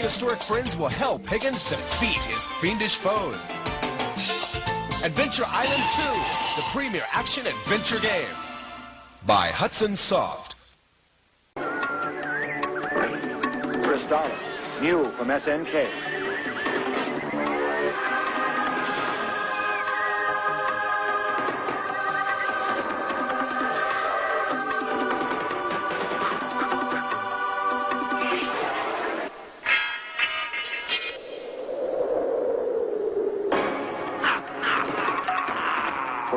prehistoric friends will help Higgins defeat his fiendish foes. Adventure Island 2, the premier action adventure game. By Hudson Soft. Crystalis, new from SNK.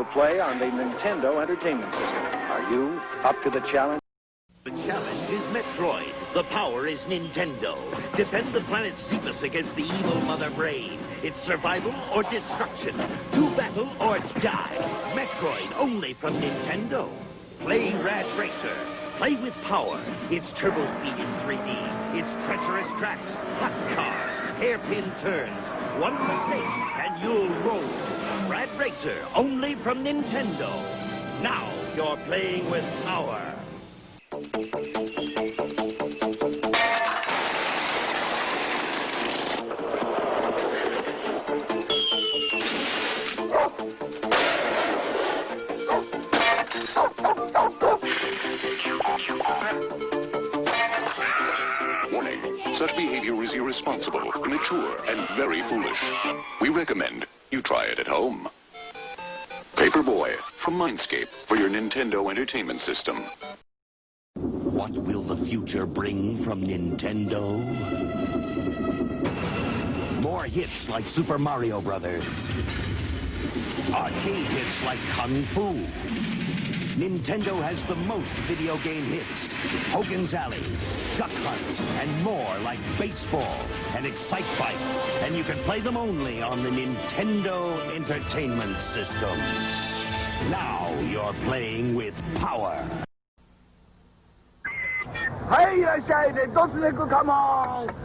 For play on the Nintendo Entertainment System. Are you up to the challenge? The challenge is Metroid. The power is Nintendo. Defend the planet Zebes against the evil Mother Brain. It's survival or destruction. Do battle or die. Metroid only from Nintendo. Play Rad Racer. Play with power. It's turbo speed in 3D. It's treacherous tracks, hot cars, hairpin turns. One mistake and you'll roll. Rad Racer only from Nintendo. Now you're playing with power. Warning, such behavior is irresponsible, immature, and very foolish. We recommend you try it at home. Paperboy from Mindscape for your Nintendo Entertainment System. What will the future bring from Nintendo? More hits like Super Mario Brothers. Arcade hits like Kung Fu. Nintendo has the most video game hits. Hogan's Alley, Duck Hunt, and more like Baseball and Excitebike. And you can play them only on the Nintendo Entertainment System. Now you're playing with power. はい、いらっしゃい。レッドスネークカモン。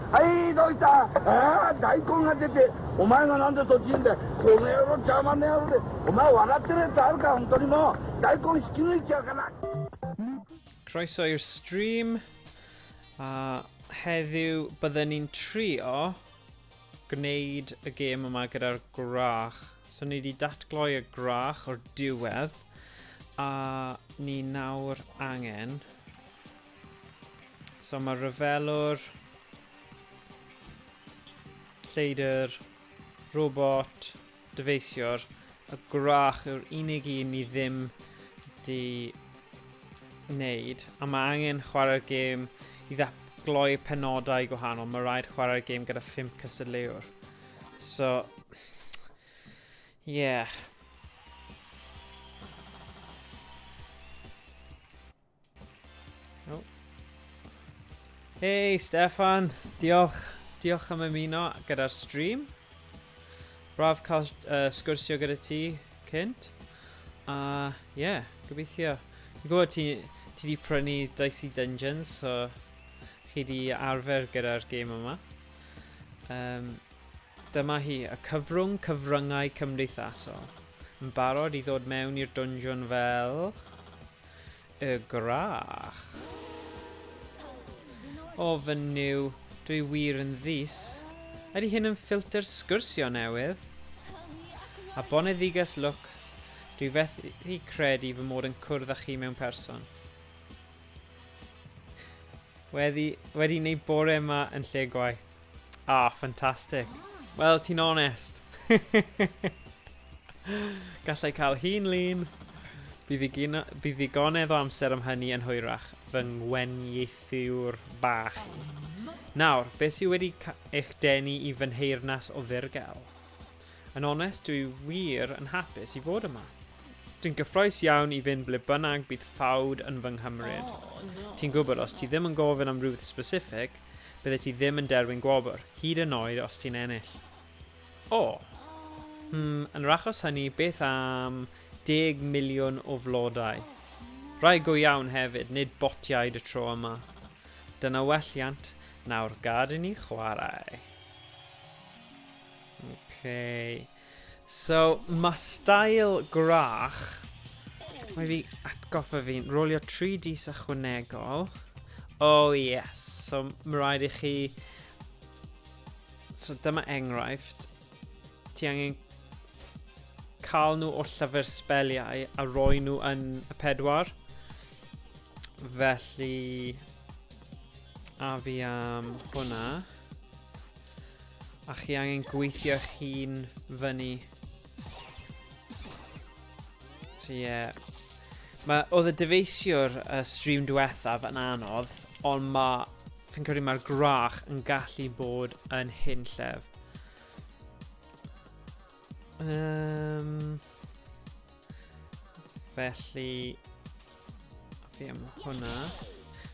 はい、どうした？ああ、大根が出て、お前がなんでそっちにいんだよ。この野郎、邪魔な野郎で。お前笑ってるやつあるか、本当にもう。大根引き抜いちゃうから。 Croeso i'r stream. A heddiw bydden ni'n trio gwneud y gêm yma gyda'r gwrach. So ni wedi datgloi y gwrach o'r diwedd. A ni nawr angen. So mae rhyfelwr, lleidr, robot, dyfeisiwr, y gwrach yw'r unig un ni ddim di wneud. A mae angen chwarae'r gêm i ddatgloi penodau gwahanol. Mae rhaid chwarae'r gêm gyda phump cystadleuwr. So, yeah. Oh. Hey Stefan, diolch. Diolch am ymuno gyda'r stream. Braf cael sgwrsio gyda ti cynt. A uh, yeah, gobeithio. Fi'n gwybod ti, ti di prynu Dicey Dungeons, so chi di arfer gyda'r gêm yma. Dyma hi, y cyfrwng cyfryngau cymdeithasol. Yn barod i ddod mewn i'r dwnsiwn fel y gwrach. O fy Nuw, dwi wir yn ddys. Ydy hyn yn ffilter sgwrsio newydd? A boneddiges lwc, dwi fethu credu fy mod yn cwrdd â chi mewn person. Wedi, wedi wneud bore yma yn lle gwaith. Ah, ffantastig. Wel, ti'n onest. Gallai cael hun lun. Bydd bydd ddigonedd o amser am hynny yn hwyrach, fy ngwenieithiwr bach i. Nawr, beth sydd wedi eich denu i fy nheyrnas o ddirgel? Yn onest, dwi wir yn hapus i fod yma. Dwi'n gyffroes iawn i fynd ble bynnag bydd ffawd yn fy nghymryd. Ti'n gwybod, os ti ddim yn gofyn am rhywbeth specific, bydde ti ddim yn derbyn gwobr, hyd yn oed os ti'n ennill. O! Hmm, yn yr achos hynny, beth am 10 miliwn o flodau? Rhai go iawn hefyd, nid botiaid y tro yma. Dyna welliant, nawr gad i ni chwarae. Okay. So, mae style gwrach... Mae fi atgoffa fi'n rolio 3 dis ychwanegol. Oh yes, so mae rhaid i chi. So dyma enghraifft. Ti angen cael nhw o llyfr sbeliau a roi nhw yn y pedwar. Felly, a fi am hwnna. A chi angen gweithio eich hun fyny. So ie. Yeah. Mae, oedd y dyfeisiwr y stream diwethaf yn anodd, ond mae, fi'n credu mae'r grach yn gallu bod yn hunllef. Um, felly, fi am hwnna.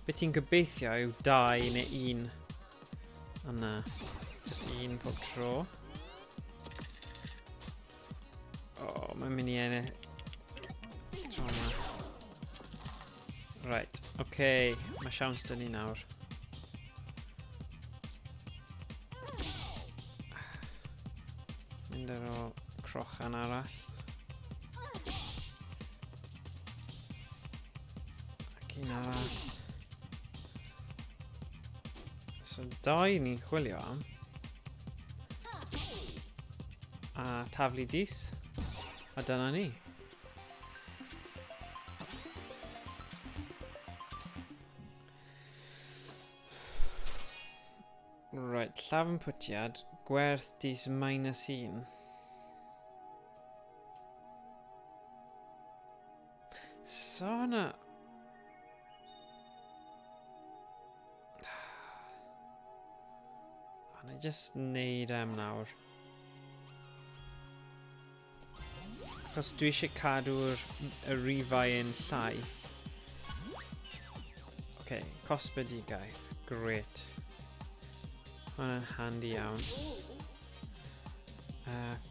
Be ti'n gobeithio yw dau neu un. Ond na, just un pob tro. O, oh, mae'n mynd i ennill tro yma. Right, oce, okay. Mae siawns dyn ni nawr. Mynd ar ôl crochan arall. Ac un arall. So dau ni'n chwilio am. A taflu dis. A dyna ni. Right, llafn pwtiad, gwerth dis minus 1. So hwnna... Na i just neud em nawr. Achos dwi eisiau cadw'r y rifau yn llai. Oce, okay, cosbedigaeth. Great. Hwna'n handy iawn.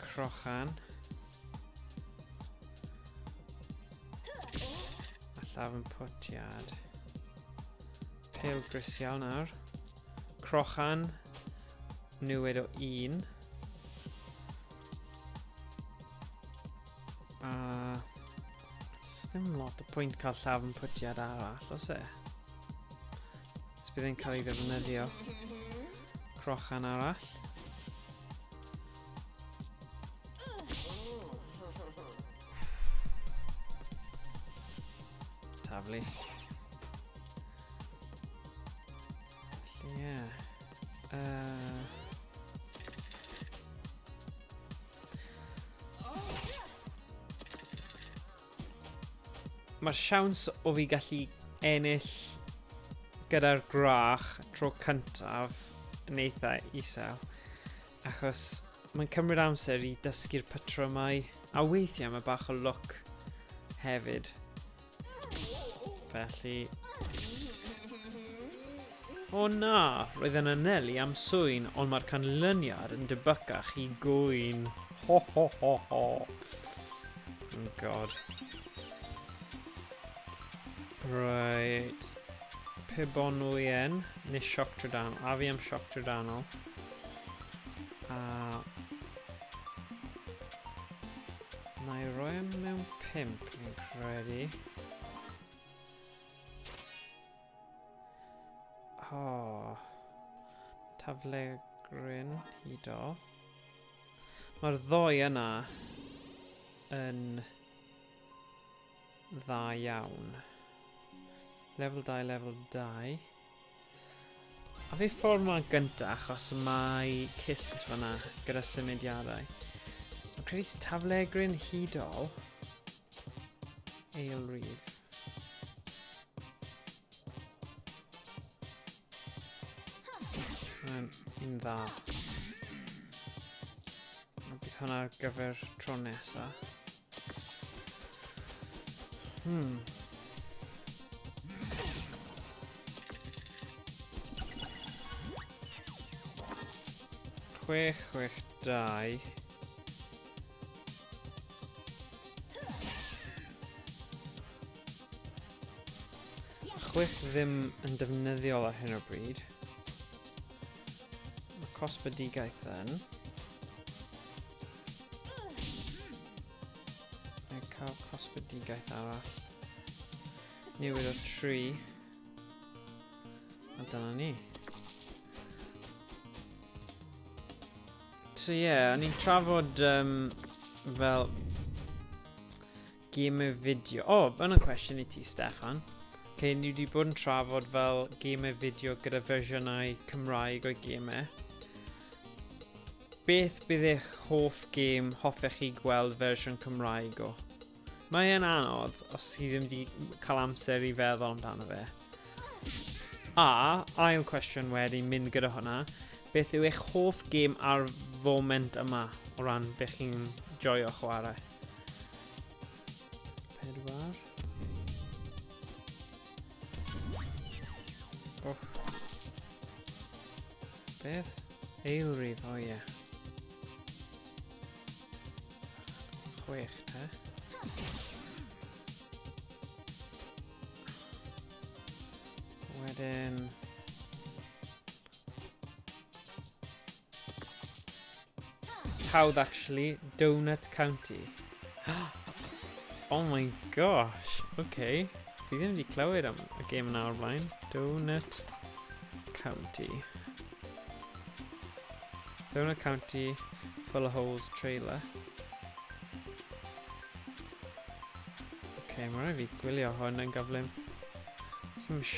Crochan. A llafn pwtiad. Pêl grisial nawr. Crochan. Newid o un. A... Ddim lot o pwynt cael llafn pwtiad arall, os e? Os bydd e'n cael ei ddefnyddio. Crochan arall. Taflu. Felly, ie. Yeah. Mae'r siawns o fi gallu ennill gyda'r grach tro cyntaf yn eitha isel, achos mae'n cymryd amser i dysgu'r patrymau, a weithiau mae bach o lwc hefyd. Felly... O na, roedd yn anelu am swyn, ond mae'r canlyniad yn debycach i gŵyn. Ho ho ho ho. Oh god. Right. Pibonwyen, neu sioc trydanol. A fi am sioc trydanol. A... Na i roi e mewn pimp, fi'n credu. Oh. Taflegryn hudol. Mae'r ddoi yna yn dda iawn. Level 2, level 2. A fi ffordd mlaen gyntaf achos mae cist fyna gyda symudiadau. Mae'n credu taflegryn hudol ail rif. Mae'n un dda. Bydd hwnna ar gyfer tro nesaf. Chwech, chwech, dau. Chwech ddim yn defnyddiol ar hyn o bryd. Mae cosbedigaeth yn. Mae'n cael cosbedigaeth arall. Newid o 3. A dyna ni. so ie, yeah, o'n i'n trafod um, fel gemau fideo. O, oh, yna'n cwestiwn i ti, Steffan. Okay, ni wedi bod yn trafod fel gemau fideo gyda fersiynau Cymraeg o'i gemau. Beth bydd eich hoff gêm hoffech chi gweld fersiwn Cymraeg o? Mae e'n anodd os chi ddim wedi cael amser i feddwl amdano fe. A, ail cwestiwn wedi mynd gyda hwnna, beth yw eich hoff gêm ar foment yma o ran beth chi'n joio chwarae? Pedwar. Oh. Beth? Eilrif, o oh, ie. Yeah. Chwech, te. Wedyn... Hawdd actually, Donut County. Oh my gosh, okay. Fi ddim wedi clywed am y gêm yna o'r blaen. Donut County. Donut County, Full of Holes trailer. Okay, mae rhaid fi gwylio hwn yn gyflym. Hmsh.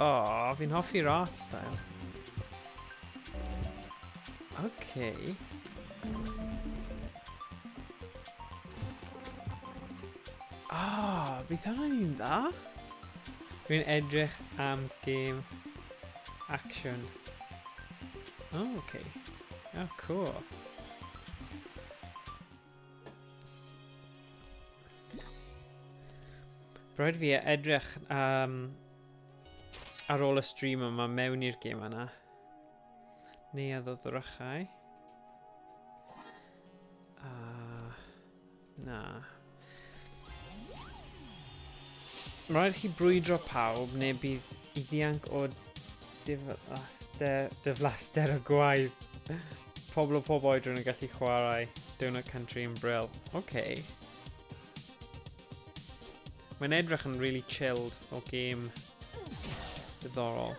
Oh, fi'n hoffi'r art style. Okay. Ah, oh, bydd hwnna'n un dda. Dwi'n edrych am game action. Oh, okay. Oh, cool. Rhaid fi edrych um, ar ôl y stream yma mewn i'r gêm yna. Neuadd o ddrychau. Na. Mae rhaid chi brwydro pawb neu bydd i ddianc o diflaster, diflaster o gwaith. Pobl o pob oedran yn gallu chwarae Donut Country yn bril. Oce. Okay. Mae'n edrych yn really chilled o game diddorol.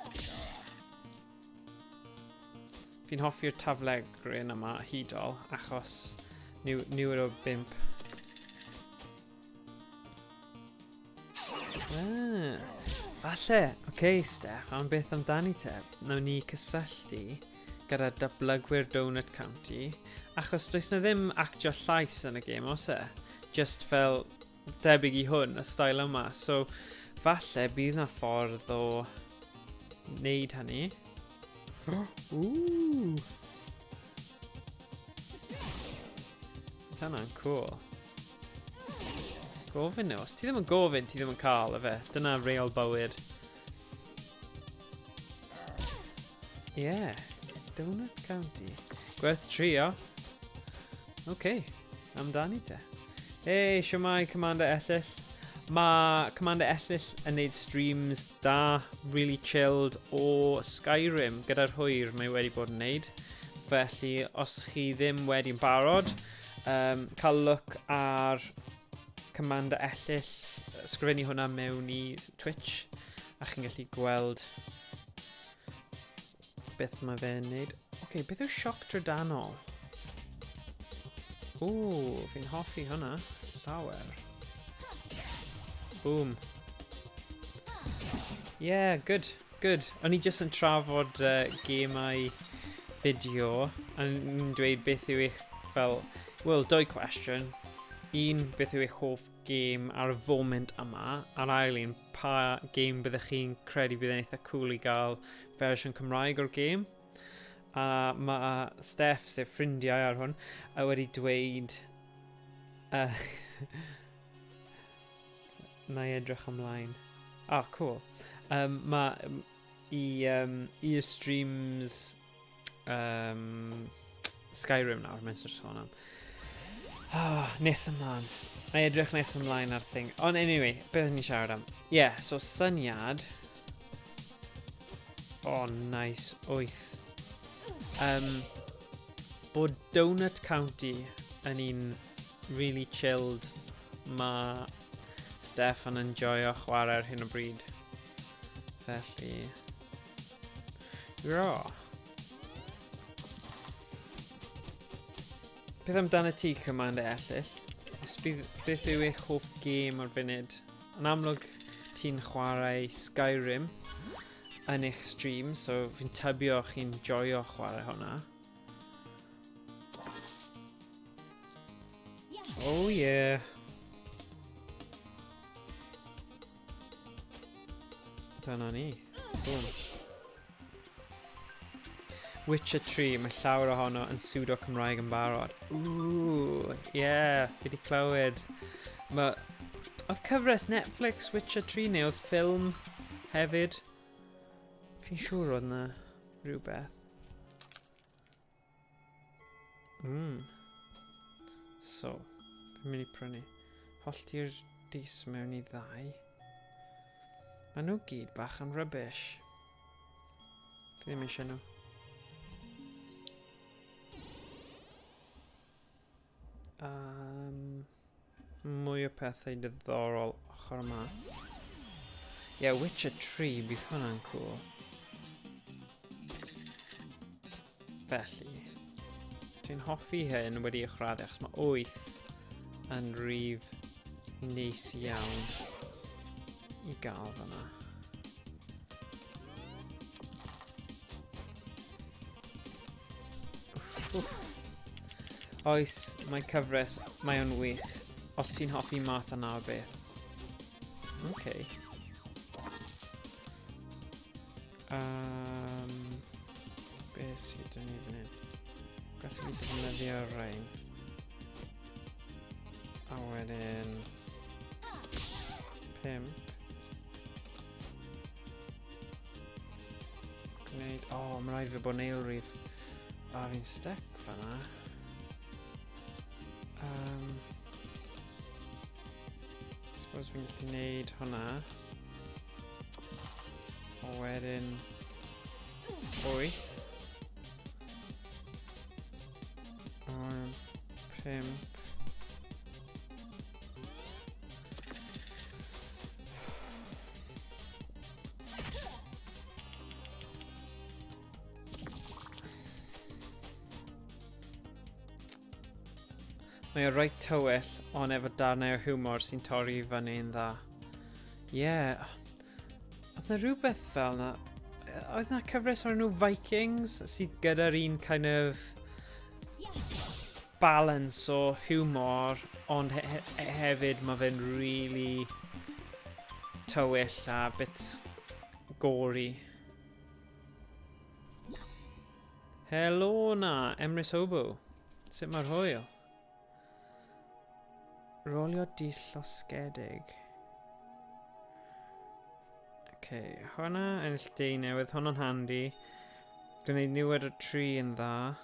Fi'n hoffi'r taflegryn yma hudol achos niwr o bimp. Ah, falle. Oce, okay, Steph, am beth amdani te? Nawn ni cysylltu gyda datblygwyr Donut County, achos does na ddim actio llais yn y gêm, os e? Just fel debyg i hwn, y stael yma. So, falle bydd na ffordd o wneud hynny. Ooh! Hwnna'n cool. Gofyn nhw. Os ti ddim yn gofyn, ti ddim yn cael, efe. Dyna reol bywyd. Yeah. Donut County. Gwerth trio. Oce. Okay. Amdani te. Hey, siwmai Commander Ellyll. Mae Commander Ellyll yn neud streams da, really chilled o Skyrim gyda'r hwyr mae wedi bod yn neud. Felly, os chi ddim wedi'n barod, um, cael look ar Commander Ellyll, sgrifennu hwnna mewn i Twitch, a chi'n gallu gweld beth mae fe'n neud. Oce, okay, beth yw sioc drydanol? Ww, fi'n hoffi hwnna. Llawer. Boom. Yeah, good, good. O'n i jyst yn trafod uh, gemau fideo a ni'n dweud beth yw eich fel, wel, doi cwestiwn. Un, beth yw eich hoff gêm ar y foment yma, a'r ail un, pa gêm byddech chi'n credu bydd yn eitha cool i gael fersiwn Cymraeg o'r gêm? A mae Steph, sef ffrindiau ar hwn, a wedi dweud... Uh, na i edrych ymlaen. Ah, oh, cool. Um, mae i, um, i'r streams um, Skyrim nawr, mae'n sôn am. Oh, nes ymlaen. Na i edrych nes ymlaen ar thing. Ond anyway, beth ni'n siarad am? Yeah, so syniad... Oh, nice. Wyth. Um, bod Donut County yn un really chilled. Mae Steffan yn joio chwarae ar hyn o bryd. Felly... Ro. Beth amdano ti, Commander Ellyll? Os bydd, beth yw eich hoff gêm o'r funud? Yn amlwg, ti'n chwarae Skyrim yn eich stream, so fi'n tybio chi'n joio chwarae hwnna. Oh yeah. Dyna ni. Boom. Witcher 3, mae llawer ohono yn pseudo Cymraeg yn barod. Ooh, yeah, fi wedi clywed. Mae... Oedd cyfres Netflix Witcher 3 neu oedd ffilm hefyd? Fi'n siŵr oedd na rhywbeth. Mm. So, fi'n mynd i prynu. Hollti'r dis mewn i ddau. Maen nhw gyd bach yn rubbish. Fi ddim eisiau nhw. Um, mwy o pethau diddorol ochr yma. Ie, yeah, Witcher 3, bydd hwnna'n cool. Felly, dwi'n hoffi hyn wedi uwchraddio achos mae 8 yn rif neis iawn i gael fyna. Oes, mae cyfres, mae o'n wych. Os ti'n hoffi math yna o beth. Okay. Um, beth sydd dyn ni fan hyn? Gallu fi defnyddio rhain. A wedyn... 5. Gwneud... O, oh, mae rhaid fi bod yn eilrif. A fi'n stuck fanna. Um, suppose fi'n gallu gwneud hwnna. A wedyn... 8. 5. Mae o reit tywyll, ond efo darnau o hiwmor sy'n torri i fyny'n dda. Ie. Yeah. Oedd na rhywbeth fel na... Oedd na cyfres o'r enw Vikings sydd gyda'r un kind of balance o hiwmor, ond he he hefyd mae fe'n really tywyll a bit gory. Helo na, Emrys Hobo. Sut mae'r hwyl? Rolio dull llosgedig. Ok, hwnna ennill deu newydd, hwnna'n handi. Gwneud niwed o tri yn dda.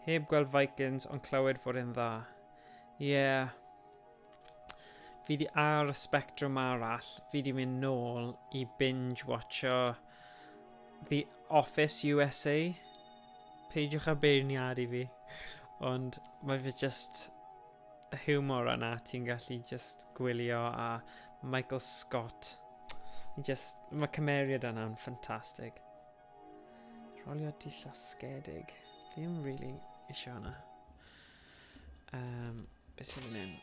Heb gweld Vikings, ond clywed fod e'n dda. Ie. Yeah. Fi di ar y spectrum arall, fi di mynd nôl i binge watcho The Office USA. Peidiwch â beirniadu fi. Ond mae fe just y humor yna, ti'n gallu just gwylio a Michael Scott. Just, mae cymeriad yna'n ffantastig. Rolio di llosgedig. Fi ddim really eisiau hwnna. Um, beth sydd yn hyn?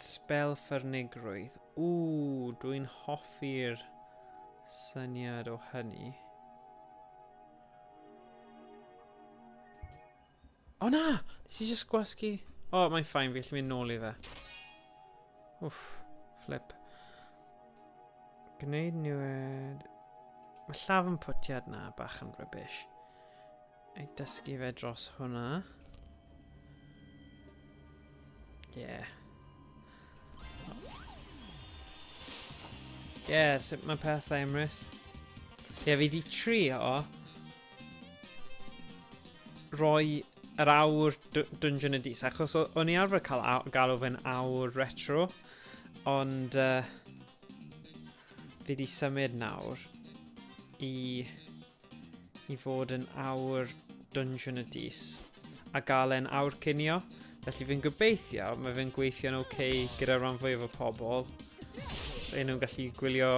Spel ffyrnigrwydd. Ww, dwi'n hoffi'r syniad o hynny. O na! Nes i just gwasgu... O, oh, mae'n ffain, fi gallu mynd nôl i fe. Wff, flip. Gwneud niwed... Mae llafn pwtiad na bach yn rybys. Ei dysgu fe dros hwnna. Yeah. Yeah, sut mae pethau, Emrys? Ie, yeah, fi di trio roi yr awr Dungeon y Dis, achos o'n i arfer cael galw fe'n awr retro, ond uh, fi di symud nawr i i fod yn awr Dungeon y Dis a gael e'n awr cinio. Felly fi'n gobeithio mae fe'n gweithio'n oce okay gyda rhan fwyaf o pobl. Lle nhw'n gallu gwylio,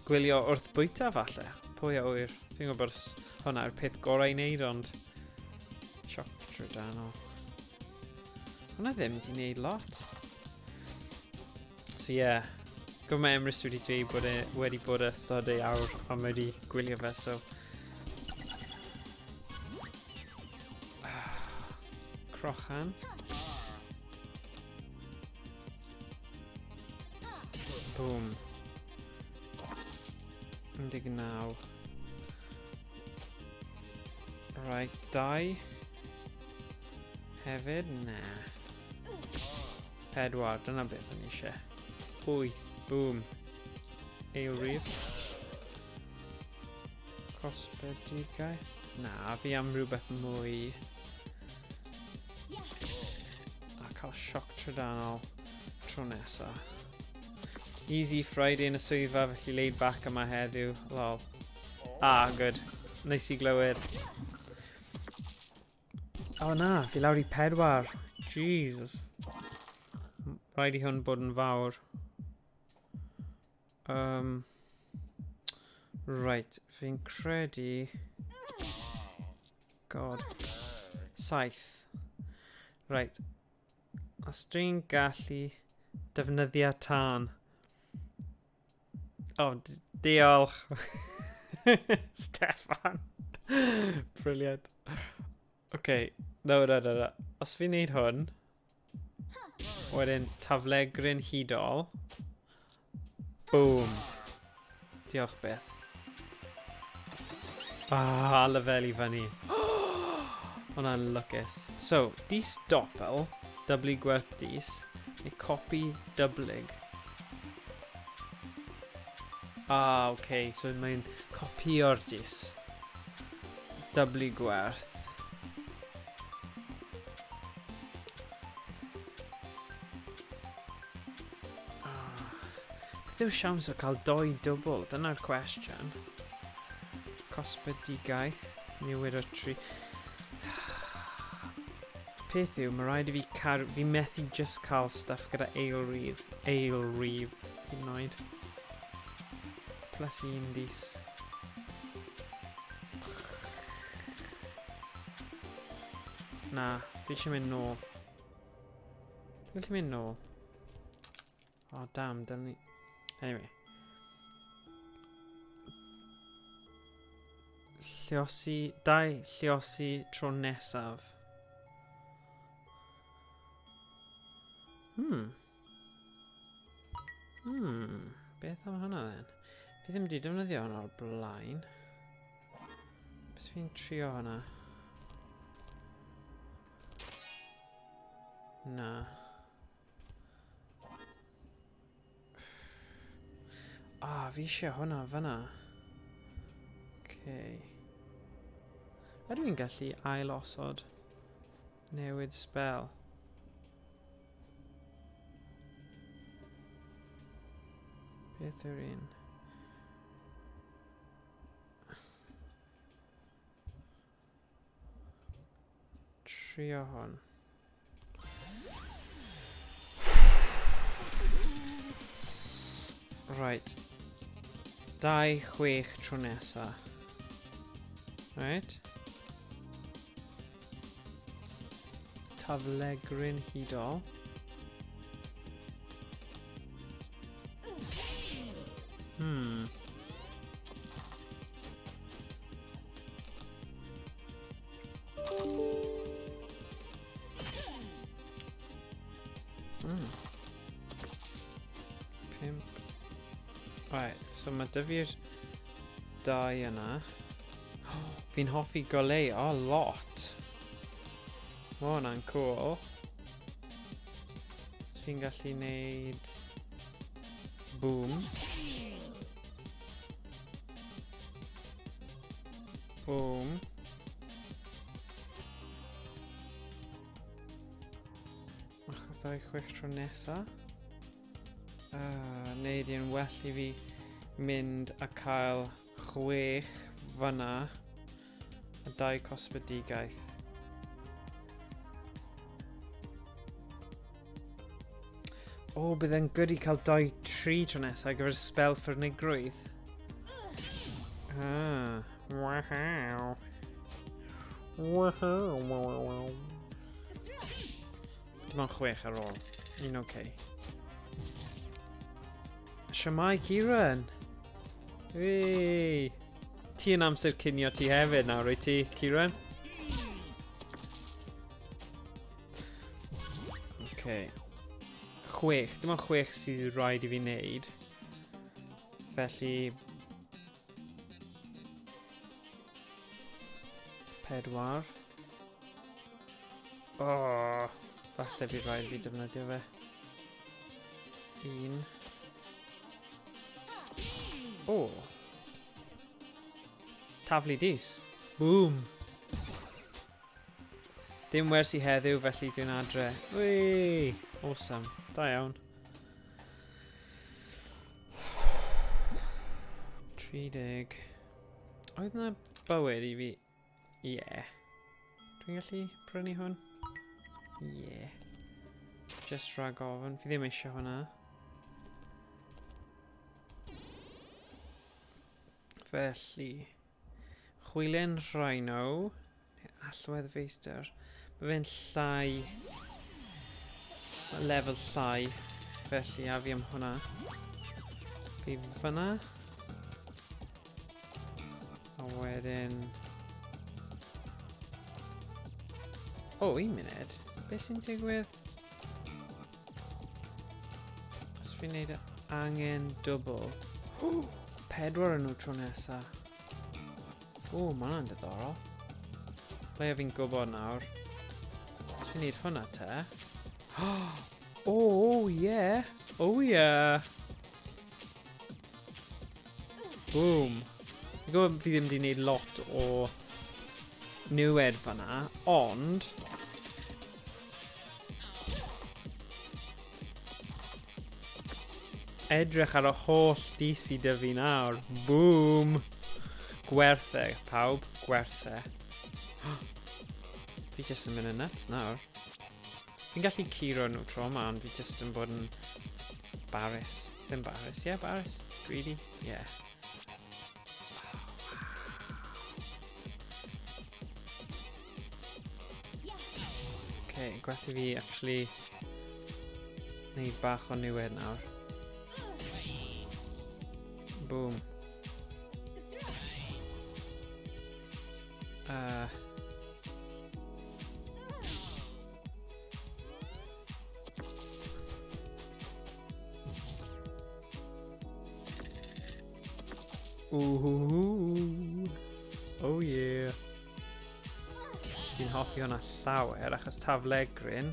gwylio wrth bwyta falle. Pwy a wyr. Fi'n gwybod os hwnna yw'r peth gorau i wneud, ond... Sioc trydanol. Hwnna ddim wedi wneud lot. So ie. Yeah. Gwybod mae Emrys wedi dweud bod e wedi bod ystod ei awr ond mae wedi gwylio fe, so... Crochan. Boom. 19. Right, 2. Hefyd, na. 4, dyna beth o'n eisiau. 8, boom. Ail rif. Cosbedigau. Na, fi am rhywbeth mwy. A cael sioc trydanol tro nesa. Easy Friday yn y swyddfa, felly laid back yma heddiw. Lol. Ah, good. Neis i glywed. O oh, na, fi lawr i pedwar. Jesus. Rhaid i hwn bod yn fawr. Um, right, fi'n credu... God. Saith. Right. Os dwi'n gallu defnyddio tân. Oh, diolch. Stefan. Brilliant. OK. No, no, no, no. Os fi'n neud hwn, wedyn taflegryn hudol. Boom. Diolch beth. Ah, lefel i fyny. Hwna'n lwcus. So, dis doppel, dyblu gwerth dis, neu copi dyblyg. Ah, oce, okay, so mae'n copio'r dis. Dyblu gwerth. Ah, beth yw siawns o cael doi dwbl? Dyna'r cwestiwn. Cosbedigaeth, newid o tri. Peth yw, mae rhaid i fi car... Fi methu just cael stuff gyda ail rif. Ail rif, hyd yn oed. Plus un dis. Na, fi eisiau mynd nôl. Fi'n gallu mynd nôl. Oh, damn, dyn ni... Anyway. Lliosi... Dau lliosi tro nesaf. Hmm. Hmm. Beth am hwnna then? Fi ddim wedi defnyddio hwnna o'r blaen. Beth fi'n trio hwnna? Na. Ah, fi eisiau hwnna fyna. Okay. Ydw i'n gallu ail osod newid spell? Beth yw'r un? Trio hwn. Right. 2, 6 tro nesa. Right. Taflegryn hudol. Hmm. Mm. Pimp. Right, so mae dyfu'r dau yna. Fi'n hoffi goleuo lot. Mae hwnna'n cool. Fi'n gallu neud... Boom. Boom. Achos dau chwech tro nesa. Uh, neu di'n well i fi mynd a cael chwech fyna a dau cosbedigaeth. O, oh, bydd e'n good i cael 2-3 tro nesaf ar gyfer spel ffyrnigrwydd. Ah, wow. Wow, wow, wow. Dim ond chwech ar ôl. Un oce. Okay. Siamai Kieran! Hey! Ti yn amser cinio ti hefyd nawr, wyt ti, Kieran? Okay. Chwech. Dim ond chwech sydd rhaid i fi wneud. Felly... Pedwar. Oh, falle bydd rhaid fi defnyddio fe. Un. O. Oh. Taflu dis. Boom. Dim wersi heddiw, felly dwi'n adre. Wee! Awesome. Da iawn. 30. Oedd na bywyd i fi? Ie. Yeah. Dwi'n gallu prynu hwn? Ie. Yeah. Just rhag ofn. Fi ddim eisiau hwnna. Felly, chwilen rhino, allwedd feistr. Mae fe'n llai, mae lefel llai, felly a fi am hwnna. Fi fyna. A wedyn... O, oh, un munud. Beth sy'n digwydd? Os fi'n neud angen dwbl. Pedwar yn nhw tro nesa. O, mae hwnna'n diddorol. Ble fi'n gwybod nawr. Os fi'n neud hwnna te. Oh, yeah. Oh, yeah. Boom. Fi'n gwybod fi ddim wedi gwneud lot o niwed fanna, ond... Edrych ar y holl DC dy fi nawr. Boom! Gwerth e, pawb. Gwerth e. Fi jyst yn mynd yn nuts nawr. Fi'n gallu curo nhw tro yma, ond fi jyst yn bod yn barus. Ddim barus, ie, yeah, barus. Greedy, ie. Yeah. Okay, gwell i fi actually wneud bach o niwed nawr. Boom. Ooh. Oh yeah. Fi'n hoffi hwnna llawer achos taflegryn.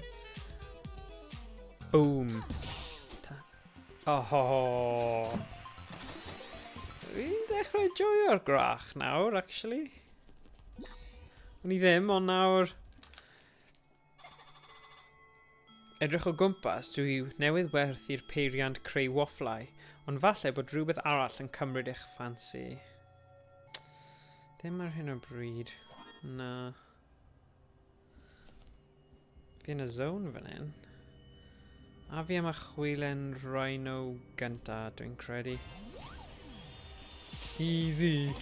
Boom. Ta oh. Fi'n dechrau joio'r grach nawr, actually. O'n i ddim, ond nawr... Edrych o gwmpas, dwi newydd werthu'r peiriant creu wafflau, ond falle bod rhywbeth arall yn cymryd eich ffansi. Ddim ar hyn o bryd. Na. Fi yn y zone fan hyn. A fi am y chwilen rhino gynta, dwi'n credu. Easy!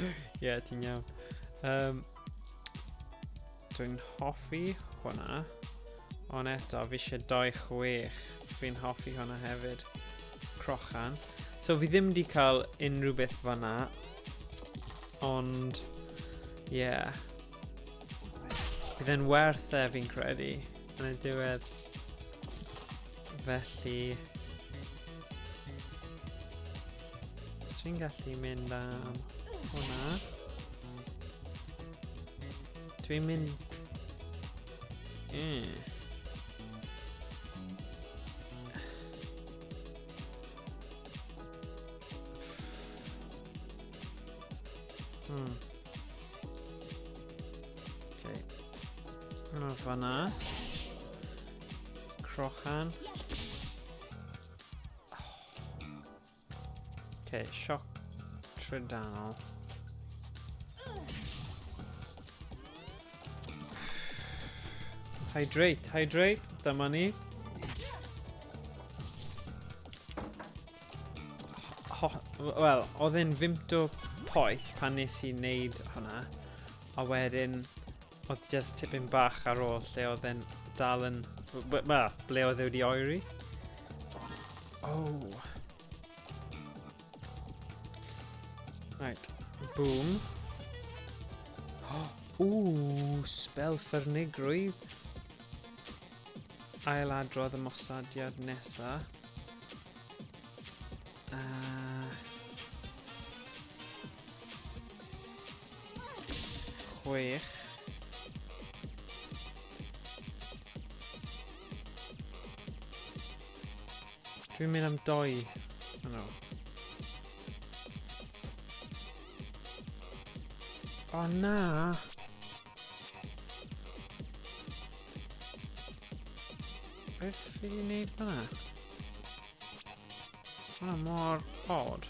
Ie, yeah, ti'n iawn. Um, Dwi'n hoffi hwnna. Ond eto, fi eisiau 2-6. Fi'n hoffi hwnna hefyd. Crochan. So fi ddim wedi cael unrhyw beth fanna. Ond, ie. Yeah. Bydd e'n werth e fi'n credu. Yn y diwedd. Felly... Os fi'n gallu mynd am hwnna. Dwi'n mynd... Mm. Hmm. Okay. Yna fanna. Crochan. Okay, sioc trydanol. Hydrate, hydrate, dyma ni. Wel, oedd e'n fimto poeth pan nes i wneud hwnna. A wedyn, oedd just tipyn bach ar ôl lle oedd e'n dal yn... Wel, ble oedd e wedi oeri. Oh. Right. Boom. Oh, ooh, spell ffyrnigrwydd. Ailadrodd y mosadiad nesa. 6. Dwi'n mynd am doi. Oh no. O oh, na! Beth fi wedi gwneud fanna? Hwna mor odd.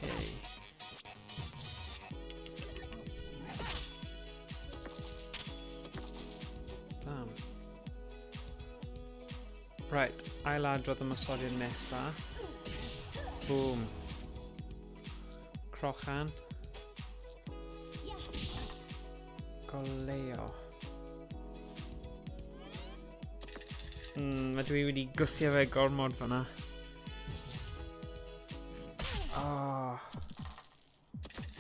Okay. Damn. Right, ailadrodd y ymosodiad nesa. Boom. Crochan. Goleo. Mae dwi wedi gwthio fe gormod fyna. Oh.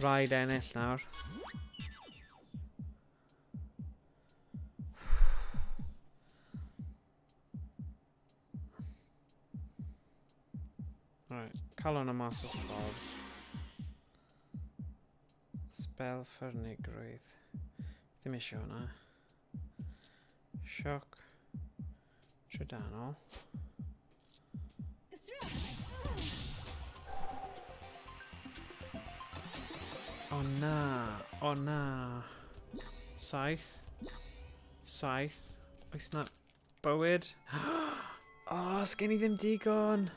Rhaid ennill nawr. Right, cael hwnna mas o'r ffordd. Spell ffyrnigrwydd. Ddim eisiau hwnna. Sioc. Trydanol. O na, o na. 7. 7. Oes na bywyd? O, oh, sgen i ddim digon.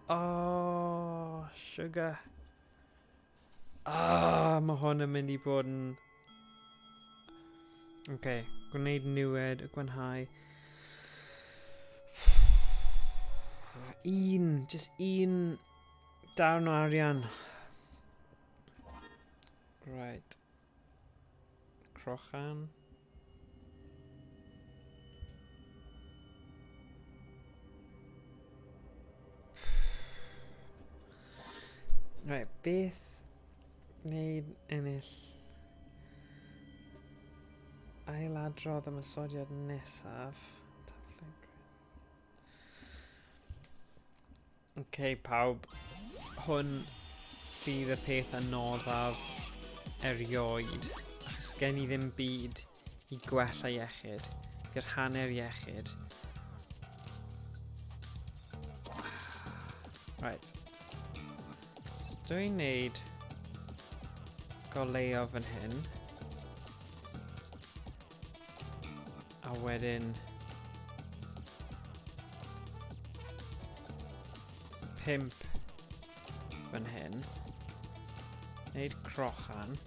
O, oh, sugar. Ah, oh, mae hwn yn mynd i bod yn... Oce, okay. Gwneud niwed, y gwanhau. Un, just un darn o arian. Right. Crochan. Right, beth wneud ennill ailadrodd ymosodiad nesaf? Ok, pawb. Hwn fydd y peth anoddaf erioed. Achos gen i ddim byd i gwella iechyd. Fi'r hanner iechyd. Right. So dwi'n neud goleuo fan hyn. A wedyn 5 fan hyn. Neud crochan.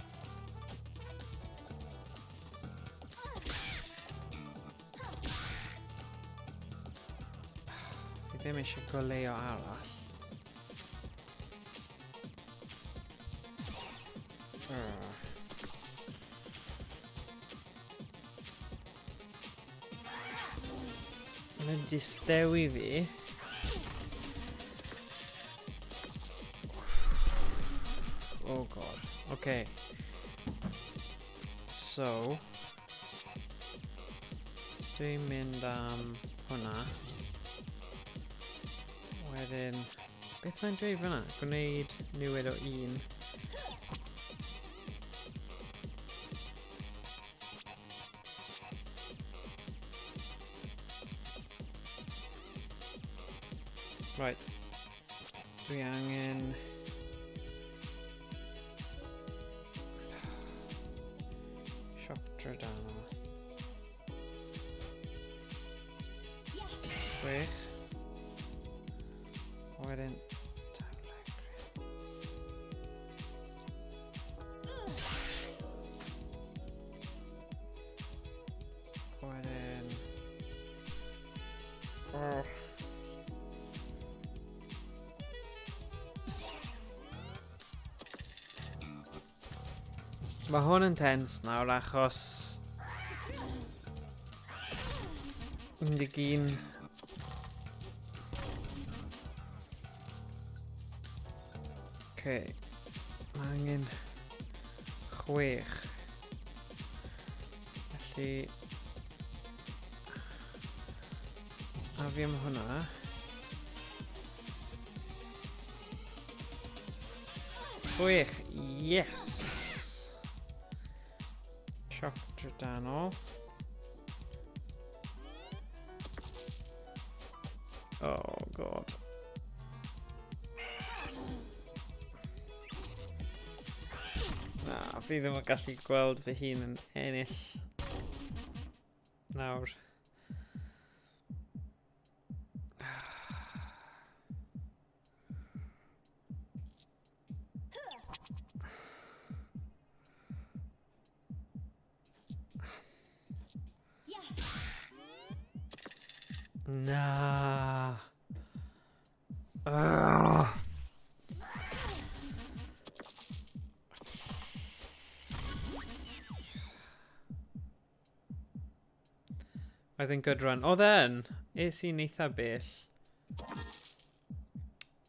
Fi ddim eisiau goleuo arall. Mae'n distewi fi. Oh god. Okay. So... Dwi'n mynd am hwnna. Wedyn... Beth mae'n dweud fyna? Gwneud niwed o un. Right. Dwi angen... Siop drydanol. 6. Wedyn... Wedyn... Oh. Mae hwn yn tense nawr achos 11. Okay. Mae angen 6. Felly... A fi am hwnna. 6, yes! Sioc drydanol. Oh, god. Na, fi ddim yn gallu gweld fy hun yn ennill nawr. Na. Ugh. Oedd yn good run. Oedd e'n? Es i'n eitha bell.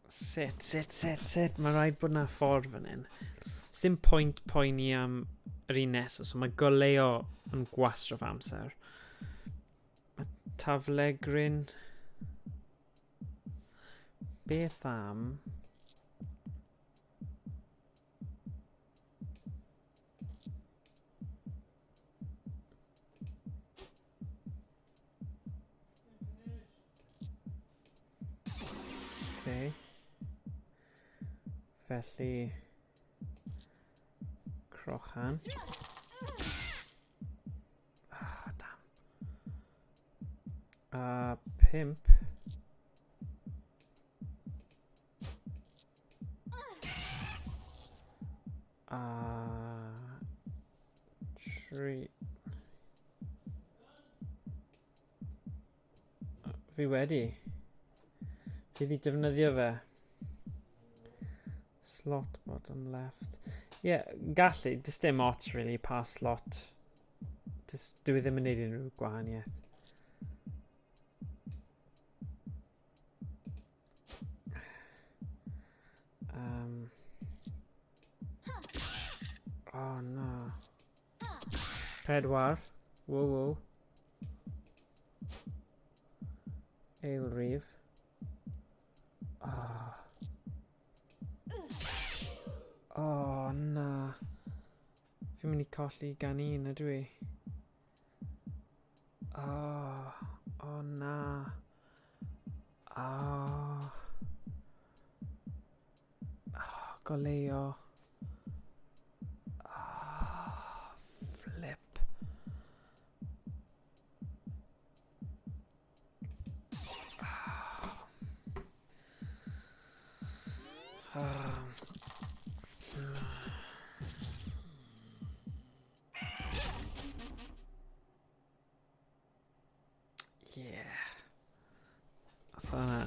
Sut, sut, sut, sut? Mae rhaid bod na ffordd fan hyn. Sim pwynt poeni am yr un nesaf, so mae goleo yn gwastraff amser. Mae taflegryn... Beth am... Okay. Felly... Crochan. Oh, damn. A 5. A 3. Fi wedi. Fi wedi defnyddio fe. Slot bottom left. Ie, yeah, gallu. Does dim ots, really, pa slot. Does, dwi e ddim yn neud unrhyw gwahaniaeth. Oh, no. 4. Wow, wow. Ail rif. Oh. Oh, na. Fi'n mynd i colli gan un, ydw i? Oh, oh na. Oh. Oh, goleo. Oh, flip. Oh. Yeah. Oedd hwnna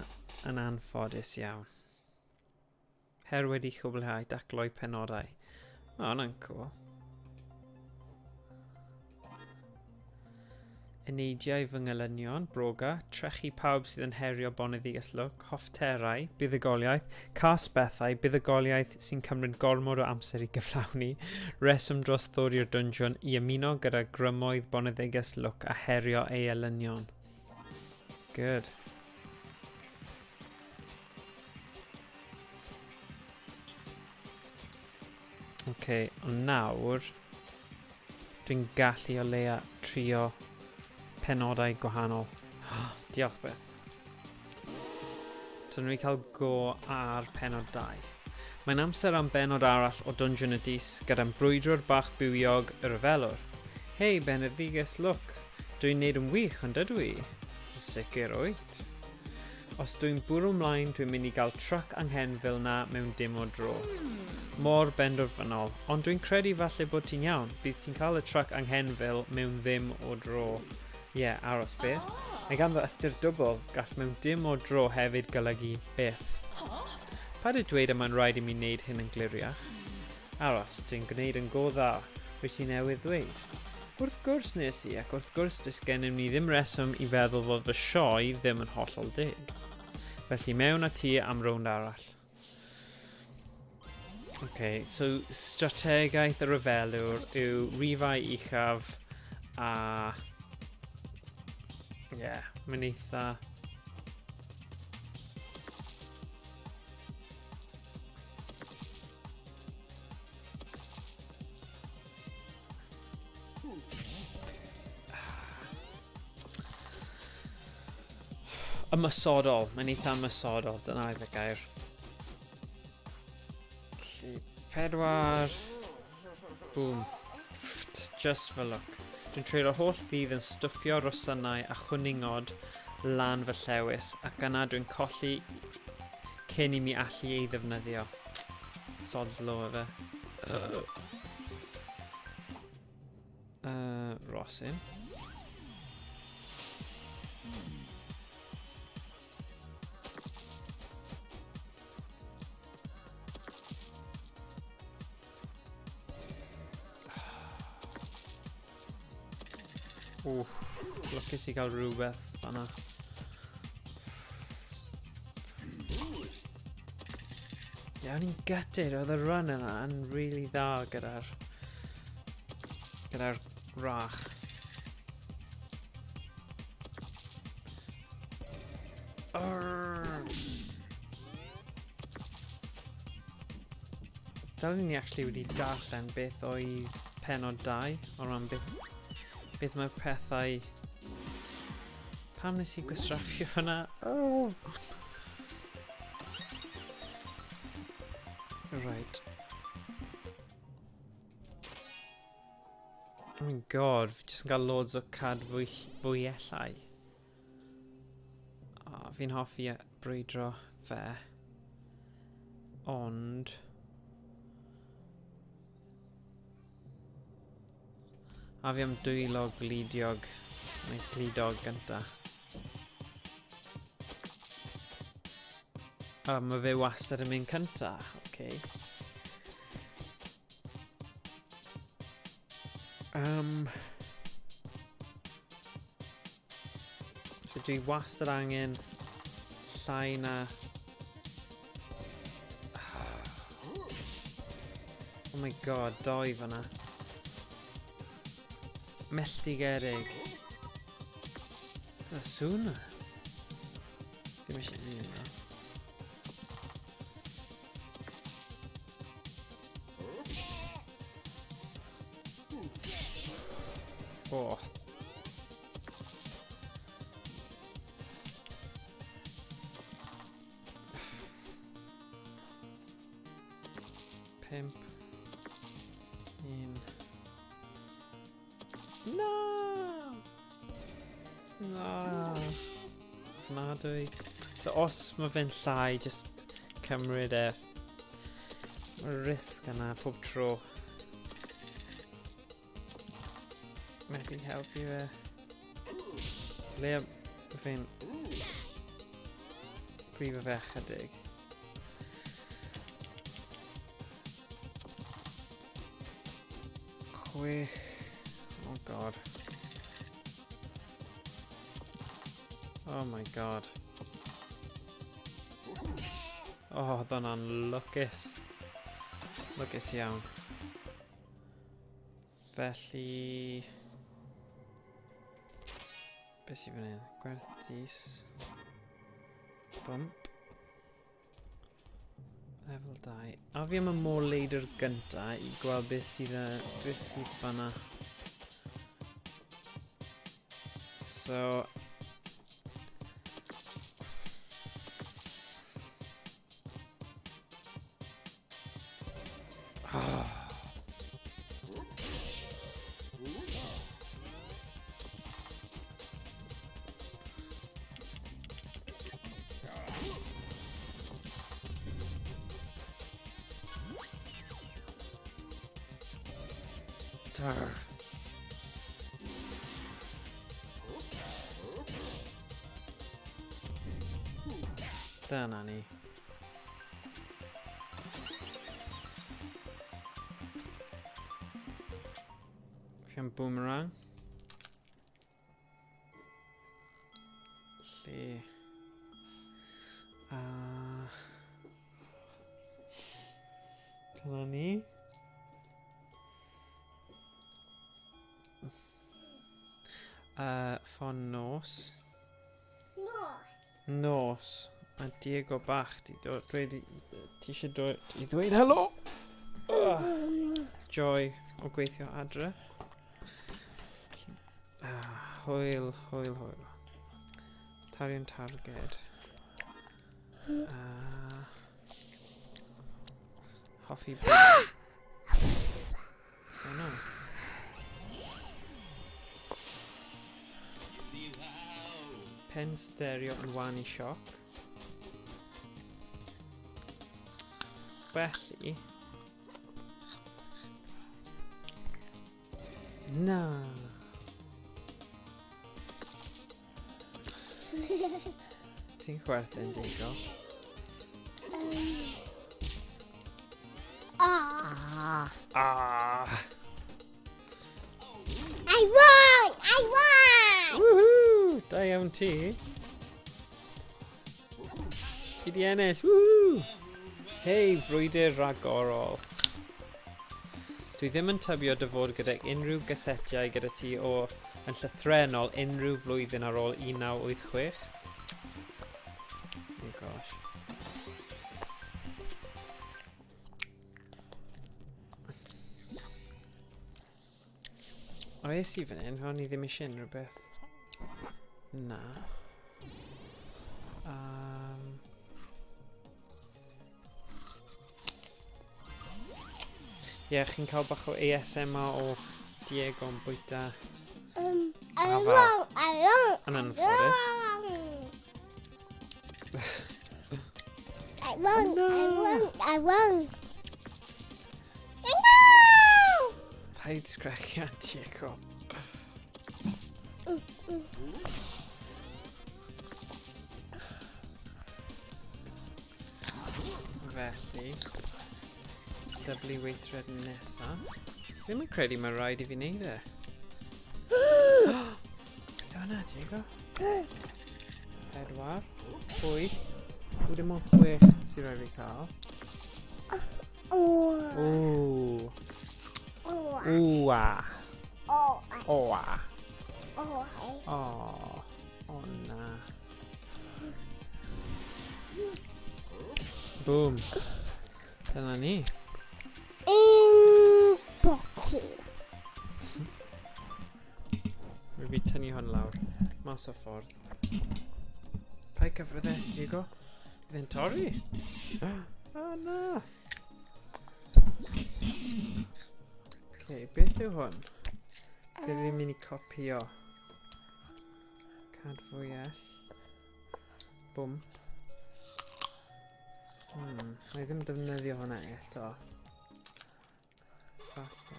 yn anffodus iawn. Her wedi chwblhau dacloi penodau. O, hwnna'n cool. Eneidiau fy ngelynion, broga, trechu pawb sydd yn herio boneddiges lwc, hoffterau, buddugoliaeth, cas bethau, buddugoliaeth sy'n cymryd gormod o amser i gyflawni, reswm dros ddod i'r dwnsiwn i ymuno gyda grymoedd boneddiges lwc a herio ei elynion. Good. OK, ond nawr, dwi'n gallu o leia trio penodau gwahanol. Diolch beth. So ni'n cael go ar penod 2. Mae'n amser am benod arall o Dungeon y Dis gyda'n brwydrwr bach bywiog y rhyfelwr. Hei, Beneddiges, look! Dwi'n neud yn wych, ond ydw i? Yn sicr wyt. Os dwi'n bwrw mlaen, dwi'n mynd i gael truck anghenfil na mewn dim o dro. Mor benderfynol. Ond dwi'n credu falle bod ti'n iawn. Bydd ti'n cael y truck anghenfil mewn ddim o dro. Ie, yeah, aros beth. Mae ganddo ystyr dwbl, gall mewn dim o dro hefyd golygu byth. Paid â dweud y mae'n rhaid i mi wneud hyn yn gliriach. Aros, dwi'n gwneud yn go dda, wyt ti newydd ddweud. Wrth gwrs nes i, ac wrth gwrs does gennym ni ddim reswm i feddwl fod fy sioe ddim yn hollol deg. Felly mewn â ti am rownd arall. OK, so strategaeth y rhyfelwr yw rifau uchaf a... Ie, yeah, mae'n eitha... Ymosodol. Mae'n eitha ymosodol. Dyna oedd y gair. Felly, pedwar. Boom. Pfft, just for luck. Dwi'n treulio holl ddydd yn stwffio rosynau a chwningod lan fy llewis ac yna dwi'n colli cyn i mi allu ei ddefnyddio. Sod's law efe. Rosyn. Ww, lwcus i gael rhywbeth fanna. Ie, o'n i'n gutted, oedd y run yna yn really dda gyda'r gyda'r rach. Dylen ni actually wedi darllen beth oedd penod 2 o ran beth, beth mae'r pethau... Pam nes i gwastraffu hwnna? Oh. Right. Oh my god, fi jyst yn cael loads o cad fwy, fwyellau. Oh, fi'n hoffi e, brwydro fe. Ond... A fi am dwylo glidiog, neu glidog gynta. A mae fe wastad yn mynd cynta, oce. Okay. So dwi wastad angen llai na... Oh my god, doi fyna. Melltigedig. Dyna sŵn yna. Ddim eisiau un yna. Oh. Pimp. Un. Na! Na! Ofnadwy. So os mae fe'n llai, just cymryd e. Mae'r risg yna pob tro. Methu helpu fe. Le fe'n brifo fe chydig. Chwech. Oh god. Oh my god. Oh, oedd hwnna'n lwcus. Lwcus iawn. Felly... Beth sy'n fan hyn? Gwerth dis. Bump. Level 2. A fi am y môr leidr gynta i gweld beth sydd, beth sydd fanna. So... Oh. Darf. Dyna ni. Fi am boomerang. Lle. A... Dyna ni. Ffon nos. Nos. Nos. Mae Diego bach di dod. Dweud i... Ti eisiau dod i ddweud helo? Joy o gweithio adre. Ah, hwyl, hwyl, hwyl. Tarian targed. Hoffi... Oh no. Pen stereo yn wan i sioc. Felly... Na! Ti'n chwerthin, Diego? Ah. Ah! I won! I won! Woohoo! Da iawn ti. Ti di ennill. Woohoo! Hei, frwydr ragorol. Dwi ddim yn tybio dy fod gyda unrhyw gysetiau gyda ti o yn llythrennol unrhyw flwyddyn ar ôl 1986. Oh gosh. O, es i fan hyn, o'n i ddim eisiau unrhyw beth. Na. Ie, yeah, chi'n cael bach o ASMR o Diego yn bwyta afal. Yn anffodus. I won, I won, I won. Paid sgrechian, Diego. Felly, dyblu weithred nesa. Ddim yn credu mae rhaid i fi wneud e. Beth yw hwnna, Diego? 4, 8, o dim ond 6 sy'n rhaid fi cael. O. O. O. Wwa. O. Oa. O. O. O na. Boom. Dyna ni. Un boci. Rwy fi tynnu hwn lawr. Mas o ffordd. Paid cyffwrdd e, Diego. Bydd e'n torri. O na. Okay, beth yw hwn? Beth fi'n mynd i copio? Cadfwyell. Bwmp. Mae ddim defnyddio hwnna eto. Falle.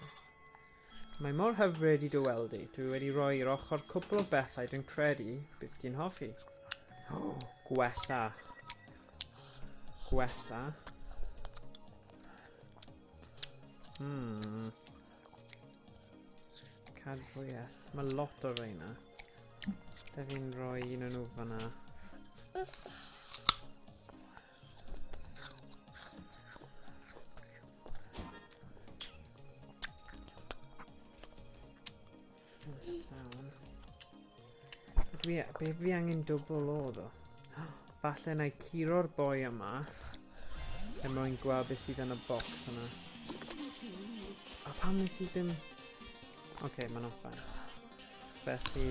Mae mor hyfryd i dy weld i. Dwi wedi rhoi i'r ochr cwpl o bethau dwi'n credu bydd ti'n hoffi. Oh, gwella. Gwella. Cadfwyell. Mae lot o reina. Da fi'n rhoi un o'n nhw fyna. Llawn. Dwi, be fi angen dwbl o ddo? Falle na i curo'r boi yma er mwyn gweld beth sydd yn y bocs yna. A pam nes i ddim... Oce, okay, mae'n fine. Felly...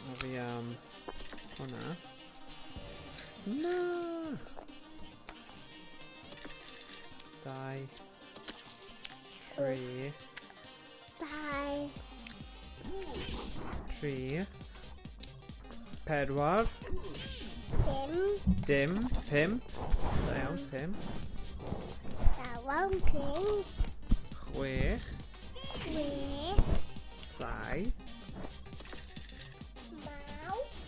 A fi am... hwnna. Na! 2, 3... 2, 3, 4, Dim. Dim, 5, da iawn, 5. Da iawn, 5. 6. 6. 7. 9.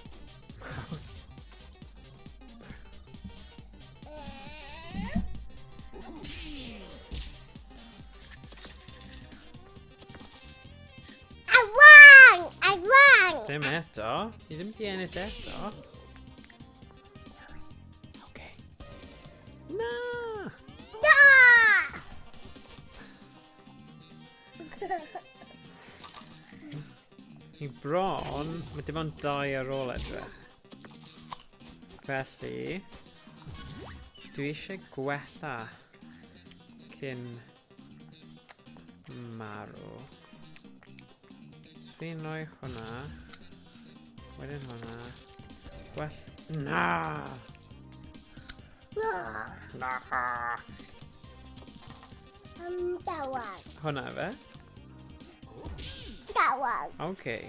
Dim eto. Ni ddim di ennill eto. Okay. Na! Da! Ni bron, mae dim ond dau ar ôl edrych. Felly, dwi eisiau gwella cyn marw. So fi'n rhoi hwnna, wedyn hwnna, gwell... Na! Na! Na! That one. Hwnna fe? That one. Okay.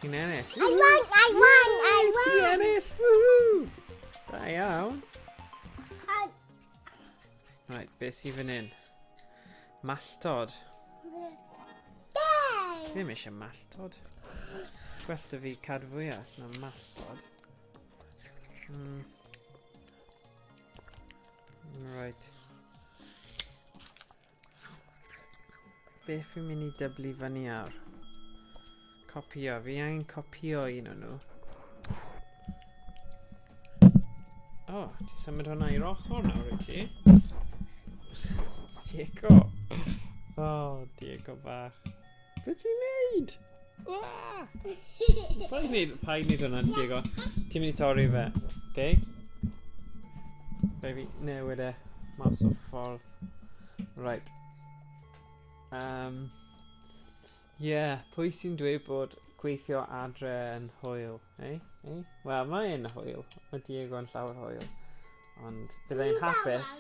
Ti'n ennill. I won! I won! I Ti'n won! ennill! Woohoo! Da iawn. Right, beth sydd fan hyn? Malltod. Dang! Ddim eisiau malltod. Gwell da fi cadfwyell na malltod. Right. Beth fi'n mynd i dyblu fyny ar? Copio. Fi angen copio un o'n nhw. O, oh, ti symud hwnna i'r ochr nawr, wyt ti? Diego. O, oh, Diego bach. Be ti'n neud? Ah! Paid neud, paid neud hwnna, Diego. Ti'n mynd i torri fe, okay? Rhaid fi newid e mas o ffordd. Right. Yeah, pwy sy'n dweud bod gweithio adre yn hwyl, eh? Eh? Wel, mae'n hwyl. Mae Diego yn llawer hwyl. Ond byddai'n hapus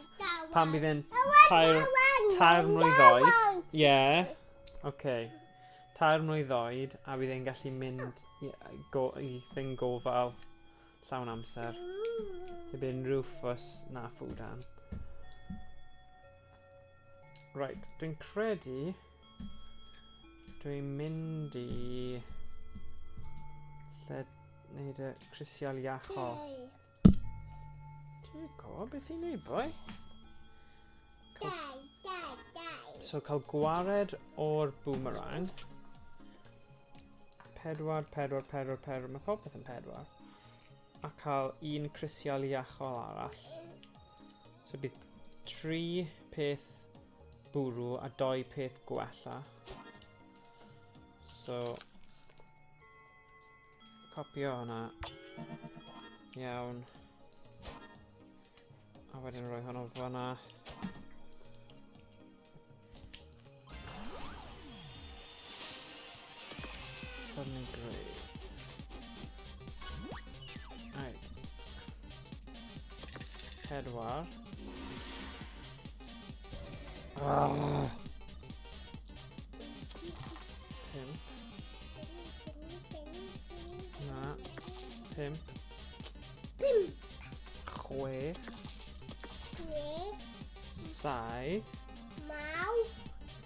pan bydd e'n 3 mlwydd oed. Ie. Yeah. Okay. 3 mlwydd oed a bydd e'n gallu mynd i thing gofal llawn amser. Heb unrhyw ffws na ffwdan. Right, dwi'n credu dwi'n mynd i lle wneud y crisial iachol. Ti'n gwybod beth ti'n neud, boi? Dau, dau, dau. So cael gwared o'r boomerang. 4, 4, 4, 4. Mae popeth yn 4. A cael un crisial iachol arall. So bydd 3 peth bwrw a 2 peth gwella. So, copio hwnna. Iawn. A wedyn rhoi hwnnw fyna. Suddenly grey. Right. 4. Ah. 5. Na. 5. 5. 6. 6. 7. Naw.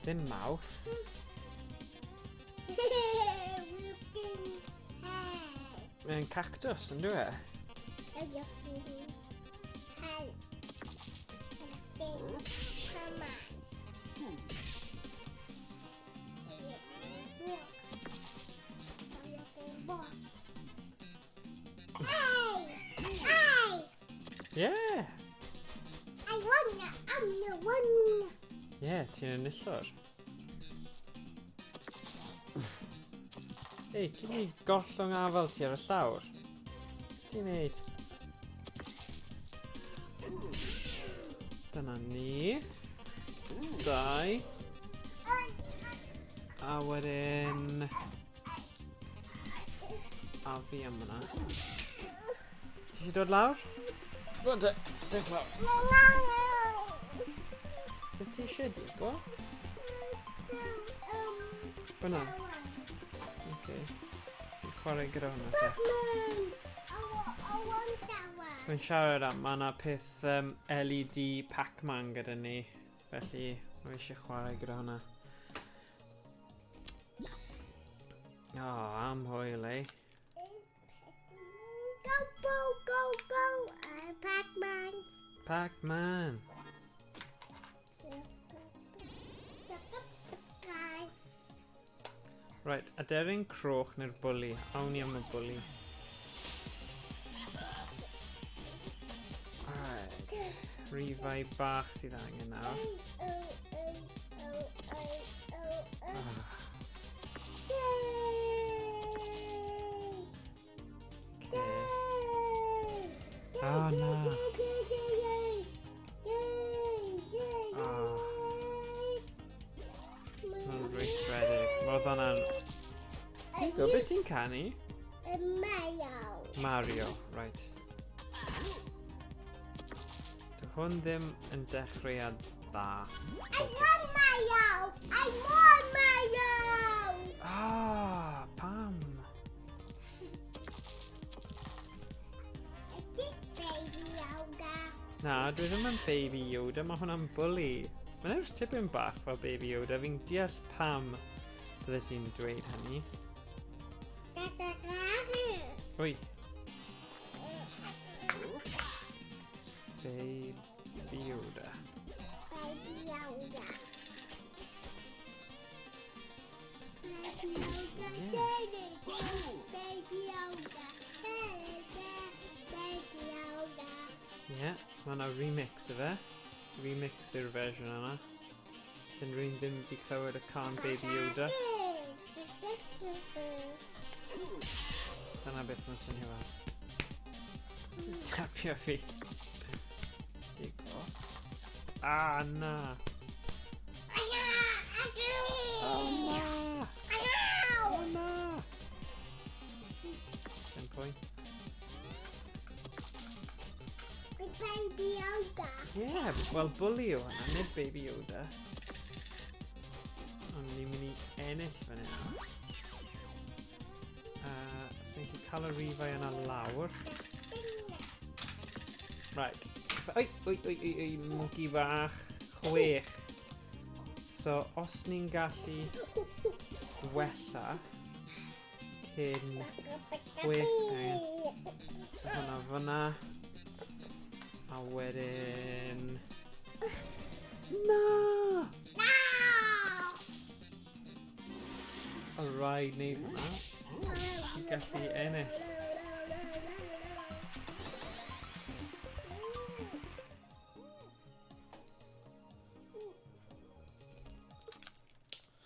Ddim mawrth. Mae'n cactus, yn dwi e? Yeah. I won, I'm the one. Yeah, ti'n enillwr. Ei, ti'n neud gollwng afel ti ar y llawr? Ti'n neud? Dyna ni. 2. A wedyn... A fi am hwnna. Ti eisiau dod lawr? Rwan te, dewch lawr. Beth ti eisiau, Diego? Fyna. Oce. Fi'n chwarae gyda hwnna te. Mae'n siarad am, mae yna peth LED Pac-Man gyda ni. Felly, mae eisiau chwarae gyda hwnna. O, oh, am hwyl, eh? Go, go, go, go, Pac-Man. Pac-Man. Right, aderyn croch neu'r bwli? Awn ni am y bwli. Right. Rifau bach sydd angen nawr. Ah. Okay. Ah, na. Ah. Mae'n rwystredig. Roedd hwnna'n... Digo, beth ti'n canu? Mario. Mario, right. Dwi hwn ddim yn dechreuad dda. I want Mario! I want Mario! Ah, pam? This baby Yoda. Na, dwi ddim yn Baby Yoda, mae hwnna'n bwli. Mae'n edrych tipyn bach fel Baby Yoda, fi'n deall pam bydde ti'n dweud hynny. Oi. Baby Yoda. Baby Yoda. Baby Yoda. Baby Yoda. Baby Yoda. Ie, yeah, mae yna remix o fe. Remix yw'r fersiwn yna. Sy'n rhywun ddim wedi clywed y can Baby Yoda. Dyna beth mae'n swnio fel. Ti'n tapio fi. Digo. Ah, na. Oh, na. Oh, na. Dim pwynt. Baby Yoda. Yeah, wel bwli yw hwnna, nid Baby Yoda. Ond ni'n mynd i ennill fan hyn. So ni'n gallu cael y rifau yna lawr. Right. Oi, oi, oi, oi, oi, monkey bach. 6. So, os ni'n gallu gwella cyn 6 angen. So hwnna fyna. A wedyn... Na! No! O rhaid wneud hwnna. I gallu ennill.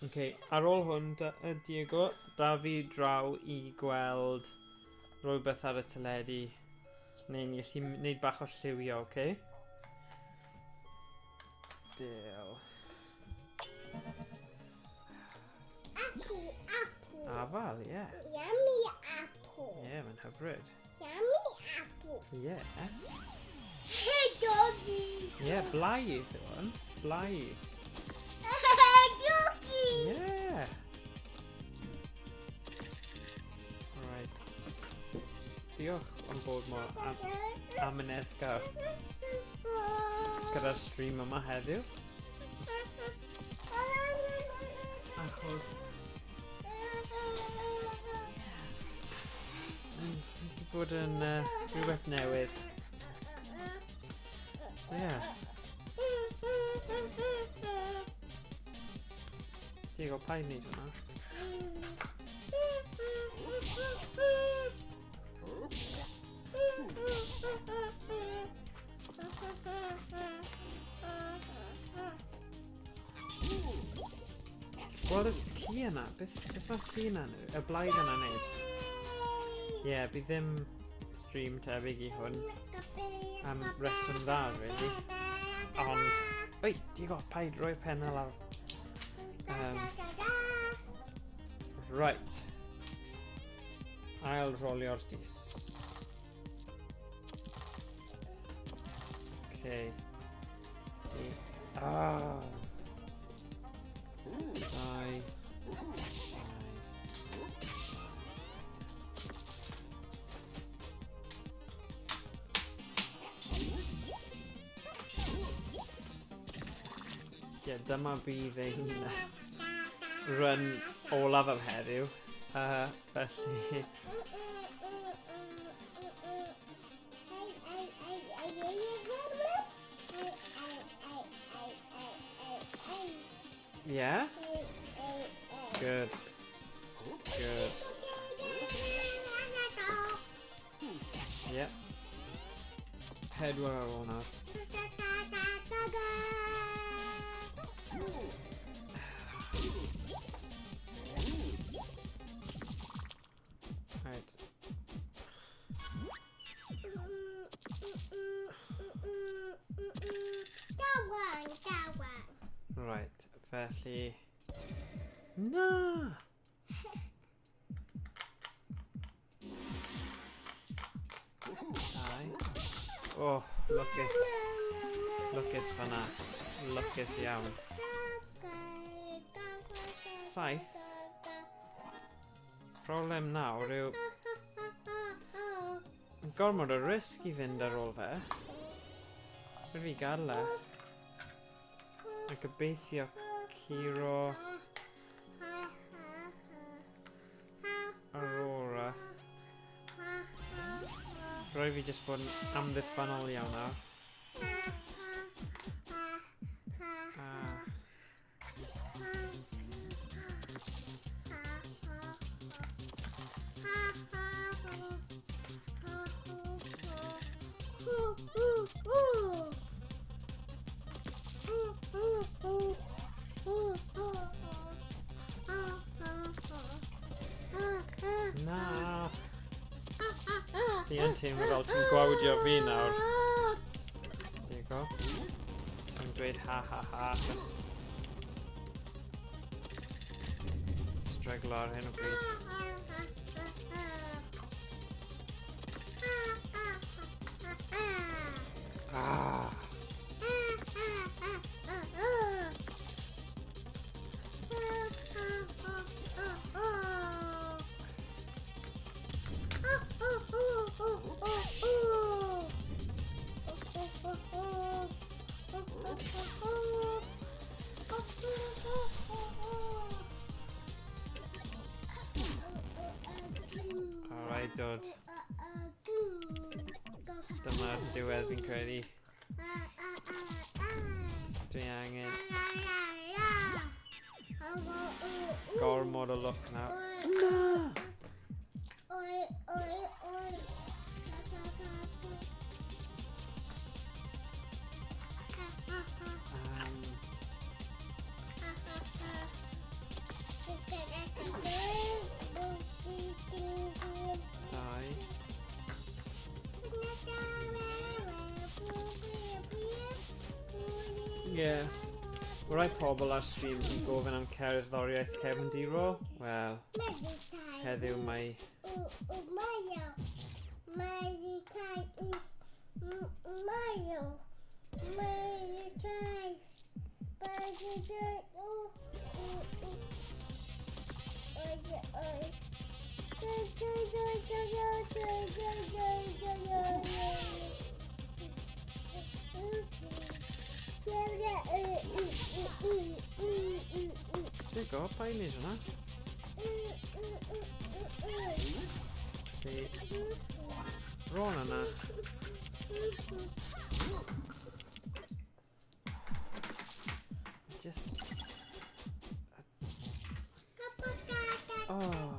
Okay, ar ôl hwn, Diego, da fi draw i gweld rhywbeth ar y teledu. Neu ni gallu wneud bach o lliwio, oce? Okay? Deal. Apple, apple. Afal, ie. Yeah. Yummy apple. Ie, yeah, mae'n hyfryd. Yummy apple. Ie. Yeah. Hey, doggy. Ie, yeah, blaidd yw hwn. Blaidd. Hey, doggy. Yeah. Alright. Diolch am bod mor amyneddgar gyda'r stream yma heddiw. Achos wedi bod yn rhywbeth newydd. So yeah. Diego, paid wneud hwnna. Gweld y ci yna? Beth mae'r ci yna? Y blaidd yna wneud? Ie, yeah, bydd ddim stream tebyg i hwn. Am reswm dda, really. Ond... Oi, Diego, paid roi penna lawr. Right. Ail rolio'r dis. Okay. Ah. 2, 2. Ie, dyma bydd ein run olaf am heddiw. Felly... Yeah? Good. Good. Yeah. Pedwar ar ôl nawr. Right. Right, felly... Na! Dau. Oh, lwcus. Lwcus fanna. Lwcus iawn. Saith. Problem nawr yw... Gormod o risg i fynd ar ôl fe. Rhaid fi gadael e. A gobeithio curo Aurora. Rhaid fi jyst bod yn amddiffynol iawn nawr. Ah. Na! Fi yn teimlo fel ti'n gwawdio fi nawr. Diego. Ti'n dweud ha ha ha achos stryglo ar hyn o bryd. Ah! Alright, dod. Dyma'r diwedd fi'n credu. Dwi angen gormod o lwc nawr. Na! Dau. Ie. Yeah. Mae rai pobl ar streams yn gofyn am cerddoriaeth cefndirol. Wel, heddiw mae... There you go, pa i wneud hwnna? Felly, Ron yna. Just... Oh.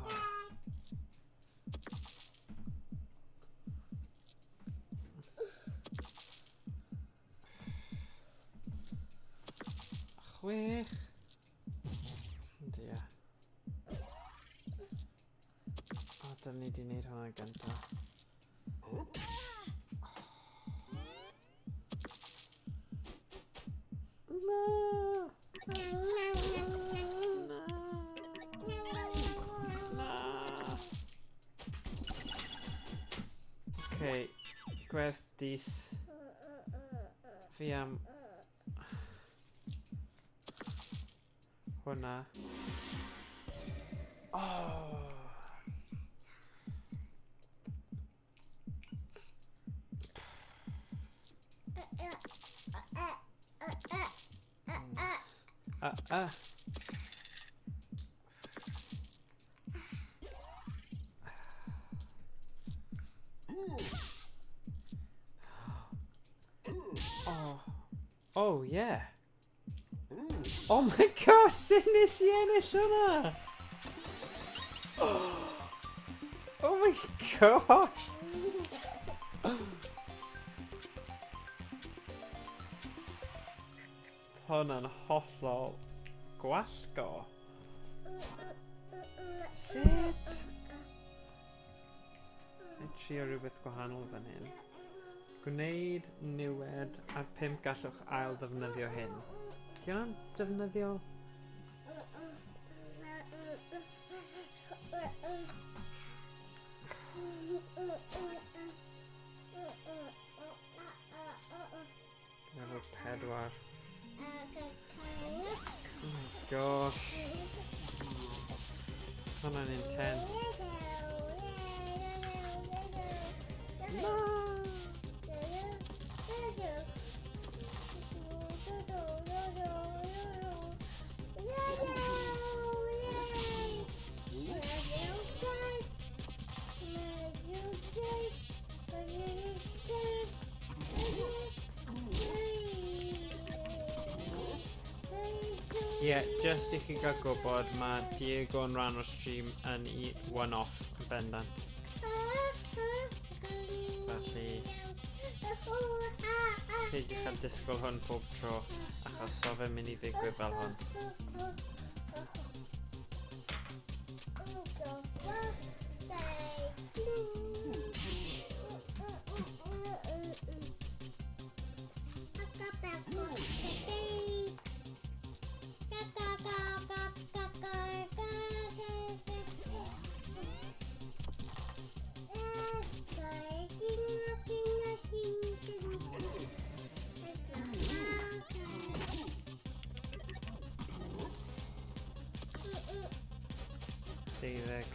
Chwech. Dia. O, dyna ni di wneud hwnna gyntaf. Na! Na! Na! Okay, gwerth dis. Fi am... Hwna. Oh! Oh. Oh, yeah. Oh my god, sut nes i ennill hwnna? my gosh! Hwn yn hollol gwallgo. Sut? Mae'n trio rhywbeth gwahanol fan hyn. Gwneud niwed ar 5 gallwch ail ddefnyddio hyn. Di hwnna'n defnyddiol? Level 4. Oh my gosh. Hwnna'n intense. Na! Ie, yeah, just i chi gael gwybod, mae Diego yn rhan o'r stream yn i one-off yn bendant. Felly, peidiwch â disgwyl hwn pob tro, achos so fe'n mynd i ddigwydd fel hwn. Deuddeg.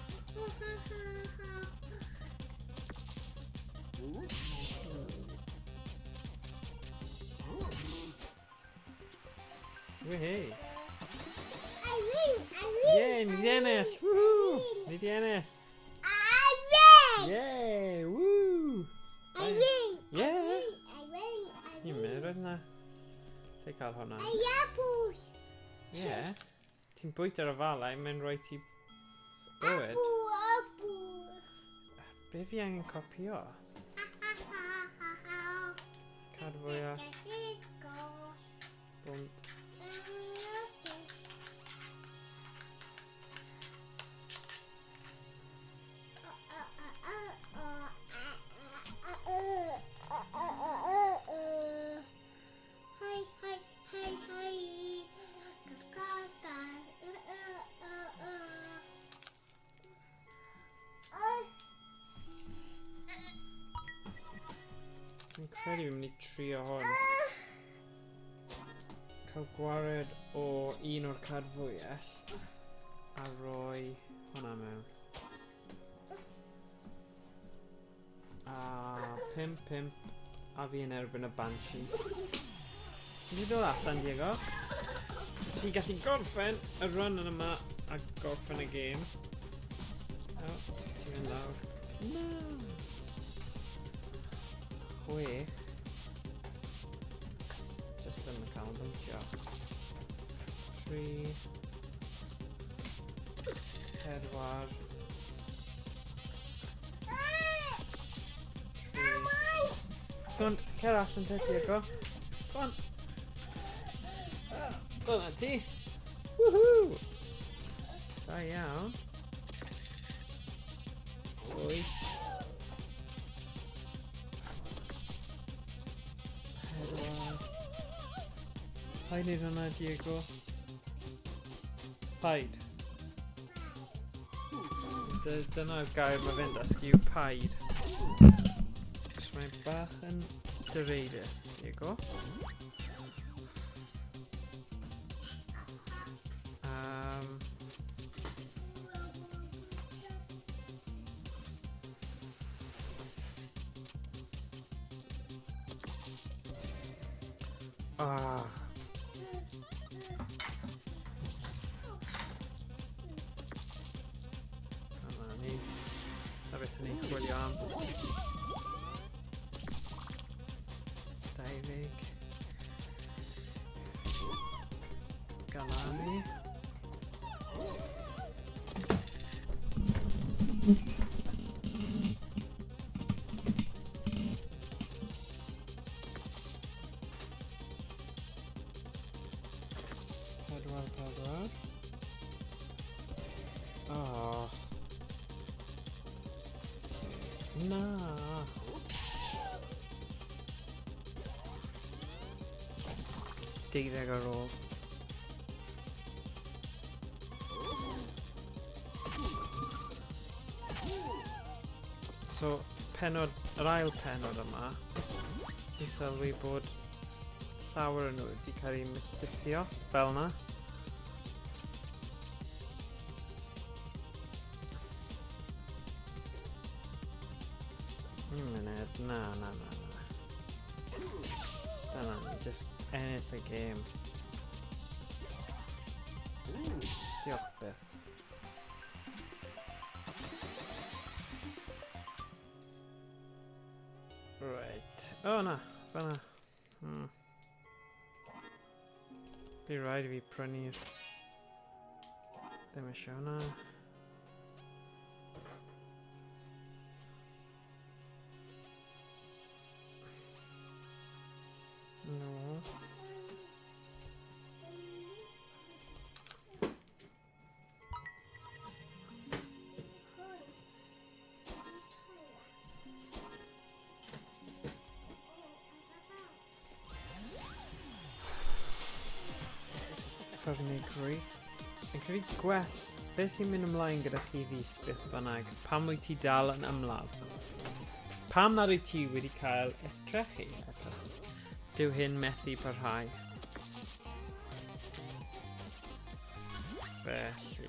Wehey! Ie, ni di ennill! Woohoo! Ni di ennill! I win! Yay! Woo! I win! Yeah! I win! I Ni'n win! mynd, roedd na. Lle cael hwnna? I apples! Ie. Yeah. Ti'n bwyta ar afalau, mae'n rhoi ti bywyd. Apple! Apple! Be fi angen copio? Cad fwyaf. Bwmp. Fi'n credu fi'n mynd i trio hwn. Cael gwared o un o'r card fwyell a roi hwnna mewn. A 5, 5, a fi yn erbyn y Banshee. Ti'n wedi dod allan, Diego? Jyst fi gallu gorffen y run yn yma a gorffen y gêm. Oh, ti'n mynd lawr. Na! 6. Just ddim yn cael bwntio. 3. 4. 3. Go on, cer allan te, Diego. Go on. Dyna ti. Woohoo! Da iawn. 8. 4. Paid wneud hwnna, Diego. Paid. Dyna'r gair mae fe'n dysgu yw paid. Cos mae'n bach yn direidus, Diego. Ah. Dyna ni. Na beth ni'n chwilio am. 20. Galami. Na. Deuddeg ar ôl. So, penod, yr ail penod yma, i sylwi bod llawer o'n nhw wedi cael eu milltithio fel yna. Un munud, na, na, na, na. Dyna ni, just ennill y gêm. Diolch byth. Right. O, oh, na, fanna. Bydd rhaid i fi prynu'r... Ddim eisiau hwnna. No. Ffyrnig rwyth. Yn credu gwell, beth sy'n mynd ymlaen gyda chi ddys beth bynnag? Pam wyt ti dal yn ymladd? Pam nad wyt ti wedi cael eich trechu eto? Dyw hyn methu parhau. Felly...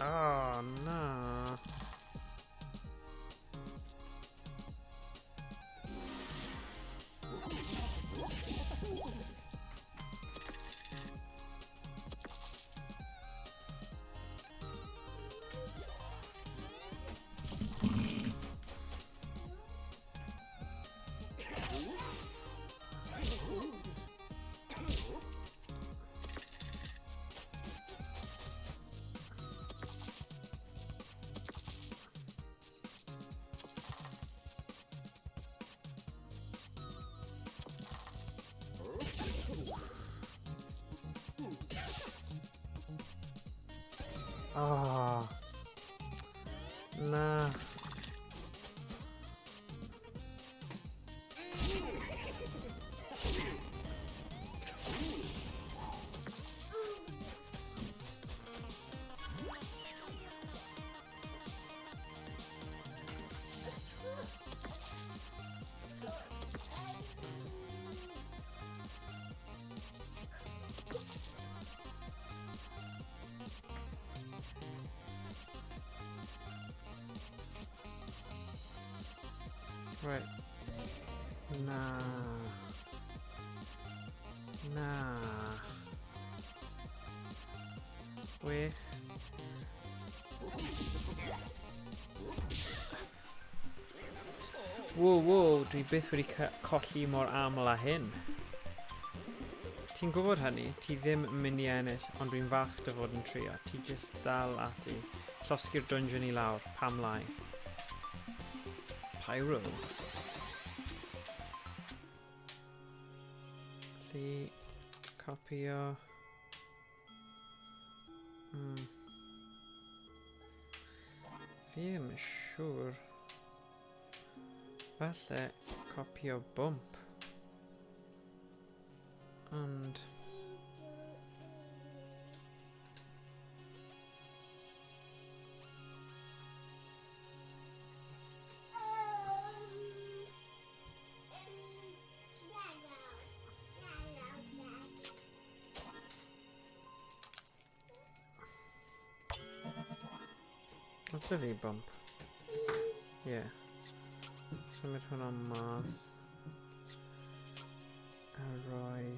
Oh, na. Oh. Na. Right. Na. Na. Wych. Wow, wow, dwi byth wedi colli mor aml â hyn. Ti'n gwybod hynny, ti ddim yn mynd i ennill, ond dwi'n falch dy fod yn trio. Ti jyst dal ati. Llosgi'r dungeon i lawr, pam lai? Pyro. Felly, copio. Fi ddim yn siŵr. Falle copio bump. Ond... What's the V-bump? Yeah. Symud hwnna mas. A rhoi...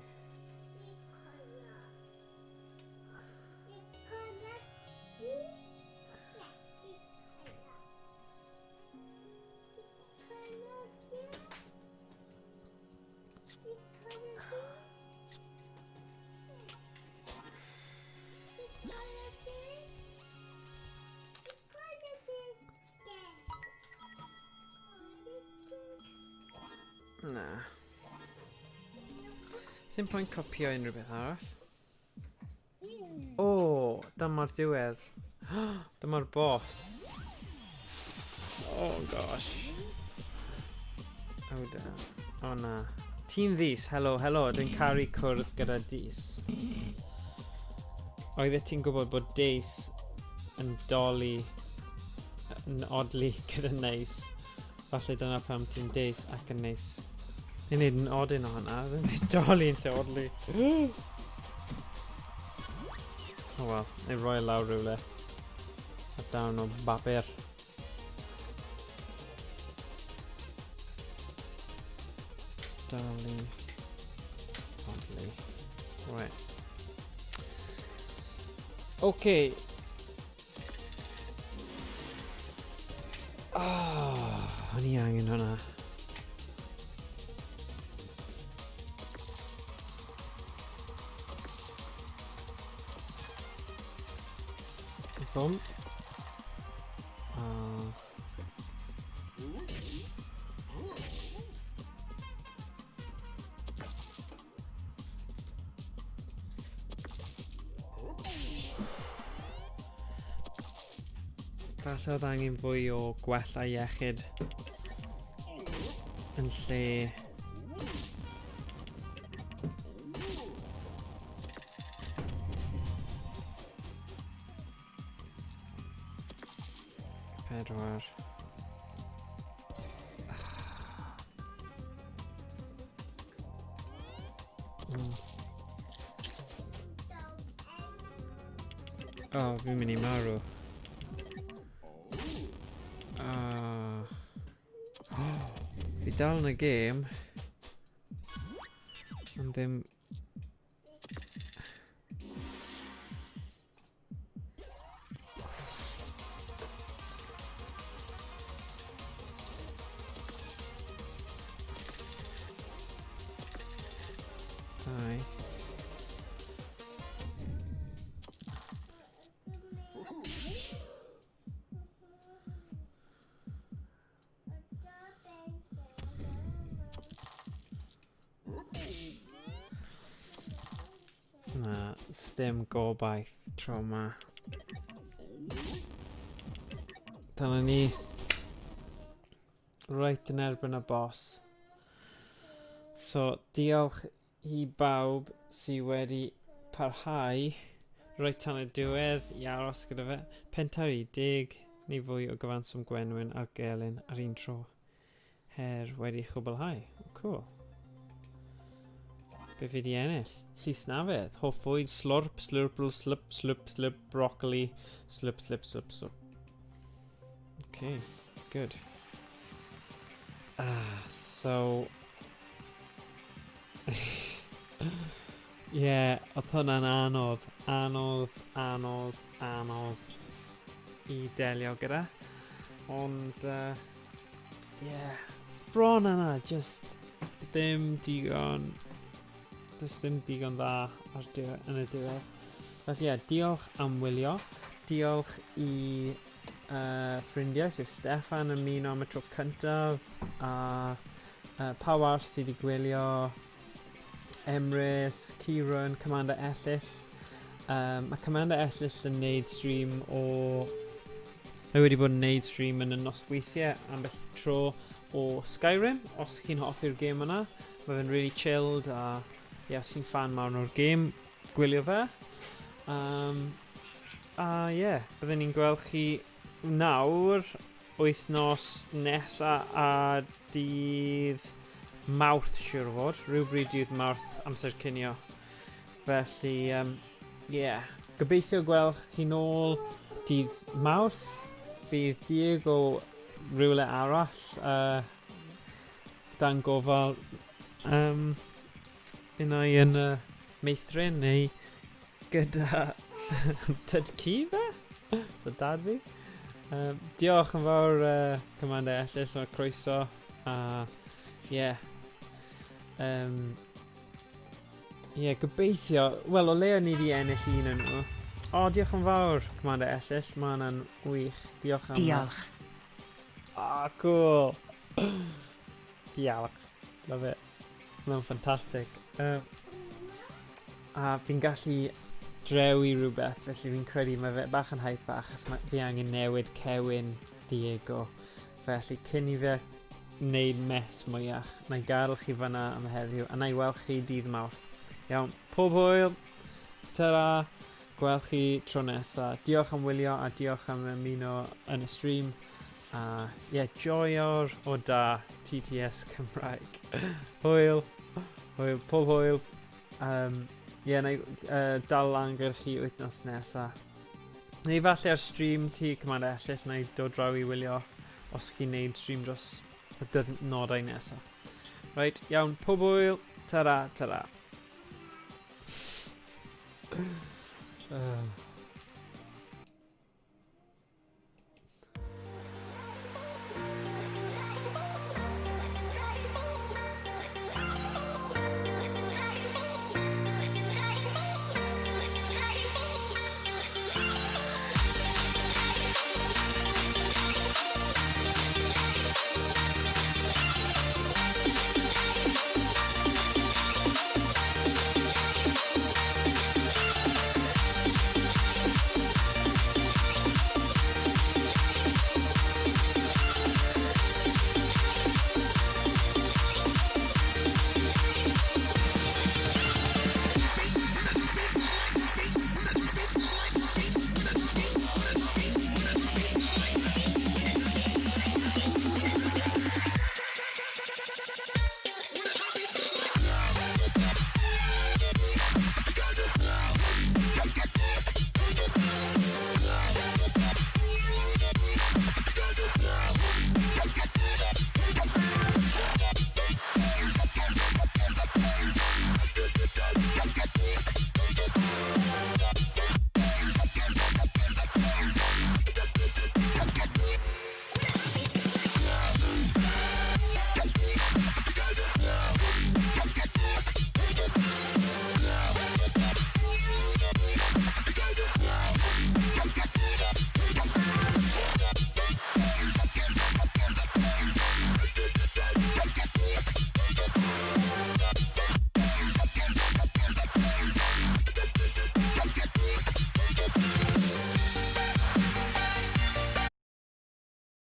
Na. Sim pwynt copio unrhyw beth arall. O, dyma'r diwedd. Dyma'r boss. Oh gosh. Oh damn. Oh na. Ti'n ddys, helo, helo, dwi'n caru cwrdd gyda dys. Oeddet ti'n gwybod bod deis yn doli, yn odli gyda neis. Falle dyna pam ti'n deis ac yn neis. Ni'n neud yn odyn o hwnna, ddim yn doli yn lle odli. Oh well, neu roi e lawr rhywle. A darn o bapur. Dali. Odli. Right. Okay. Oh, o'n i angen hwnna. Bum. Falle oedd angen fwy o gwella iechyd yn lle Pedwar. Oh, fi'n mynd i marw. Ah. Fi dal yn y gêm. Ond ddim... Dau. Na, sdim gobaith tro yma. Dyna ni. Reit yn erbyn y boss. So, diolch i bawb sydd wedi parhau reit tan y diwedd i aros gyda fe. Pentai'r 10 neu fwy o gyfanswm gwenwyn ar gelyn ar un tro. Her wedi chwblhau. Cool. Be fi di ennill? Llysnafedd. Hoff fwyd, slurp, slurpl, slip, slip, slip, broccoli, slip, slip, slip, slip. Okay, good. Ah, so... yeah, oedd hwnna'n anodd. Anodd, anodd, anodd i delio gyda. Ond, yeah, bron yna, just ddim digon, does ddim digon dda ar diwe, yn y diwedd. Felly ie, yeah, diolch am wylio. Diolch i ffrindiau, sef Steffan yn ymuno am y tro cyntaf, a pawb arall sydd wedi gwylio, Emrys, Kieran, Commander Ellill. Mae Commander Ellill yn neud stream o... Mae wedi bod yn neud stream yn y nosweithiau ambell tro o Skyrim, os chi'n hoffi'r gêm yna. Mae fe'n really chilled a ie, os chi'n fan mawr o'r gêm, gwylio fe. A ie, yeah, byddwn ni'n gweld chi nawr, wythnos nesa a dydd Mawrth siwr o fod, rhywbryd dydd Mawrth amser cinio. Felly, yeah. Gobeithio gweld chi nôl dydd Mawrth. Bydd Diego rhywle arall dan gofal unai yn y meithrin neu gyda dad ci fe? So dad fi. Diolch yn fawr Commander Ellill o'r croeso. A yeah. Yeah, gobeithio. Wel, o leia ni wedi ennill un o'n nhw. O, diolch yn fawr, Commander Ellill. Mae hwnna'n wych. Diolch am... Diolch. Ah, cool. Diolch. Love it. Mae'n ffantastig. A fi'n gallu drewi rhywbeth, felly fi'n credu mae fe bach yn hype achos mae fi angen newid cewyn Diego. Felly, cyn i fe wneud mess mwyach, na i gadael chi fyna am heddiw, a na i weld chi dydd Mawrth. Iawn, pob hwyl, ta-ra, gweld chi tro nesa. Diolch am wylio a diolch am ymuno yn y stream. A ie, yeah, joio'r o da TTS Cymraeg. Hwyl, hwyl, pob hwyl. Um, ie, yeah, na i dal lan gyda chi wythnos nesa. Neu falle ar stream ti Commander Ellill, na i dod draw i wylio os chi'n neud stream dros y dydnodau nesa. Reit, iawn, pob hwyl, ta-ra, ta-ra.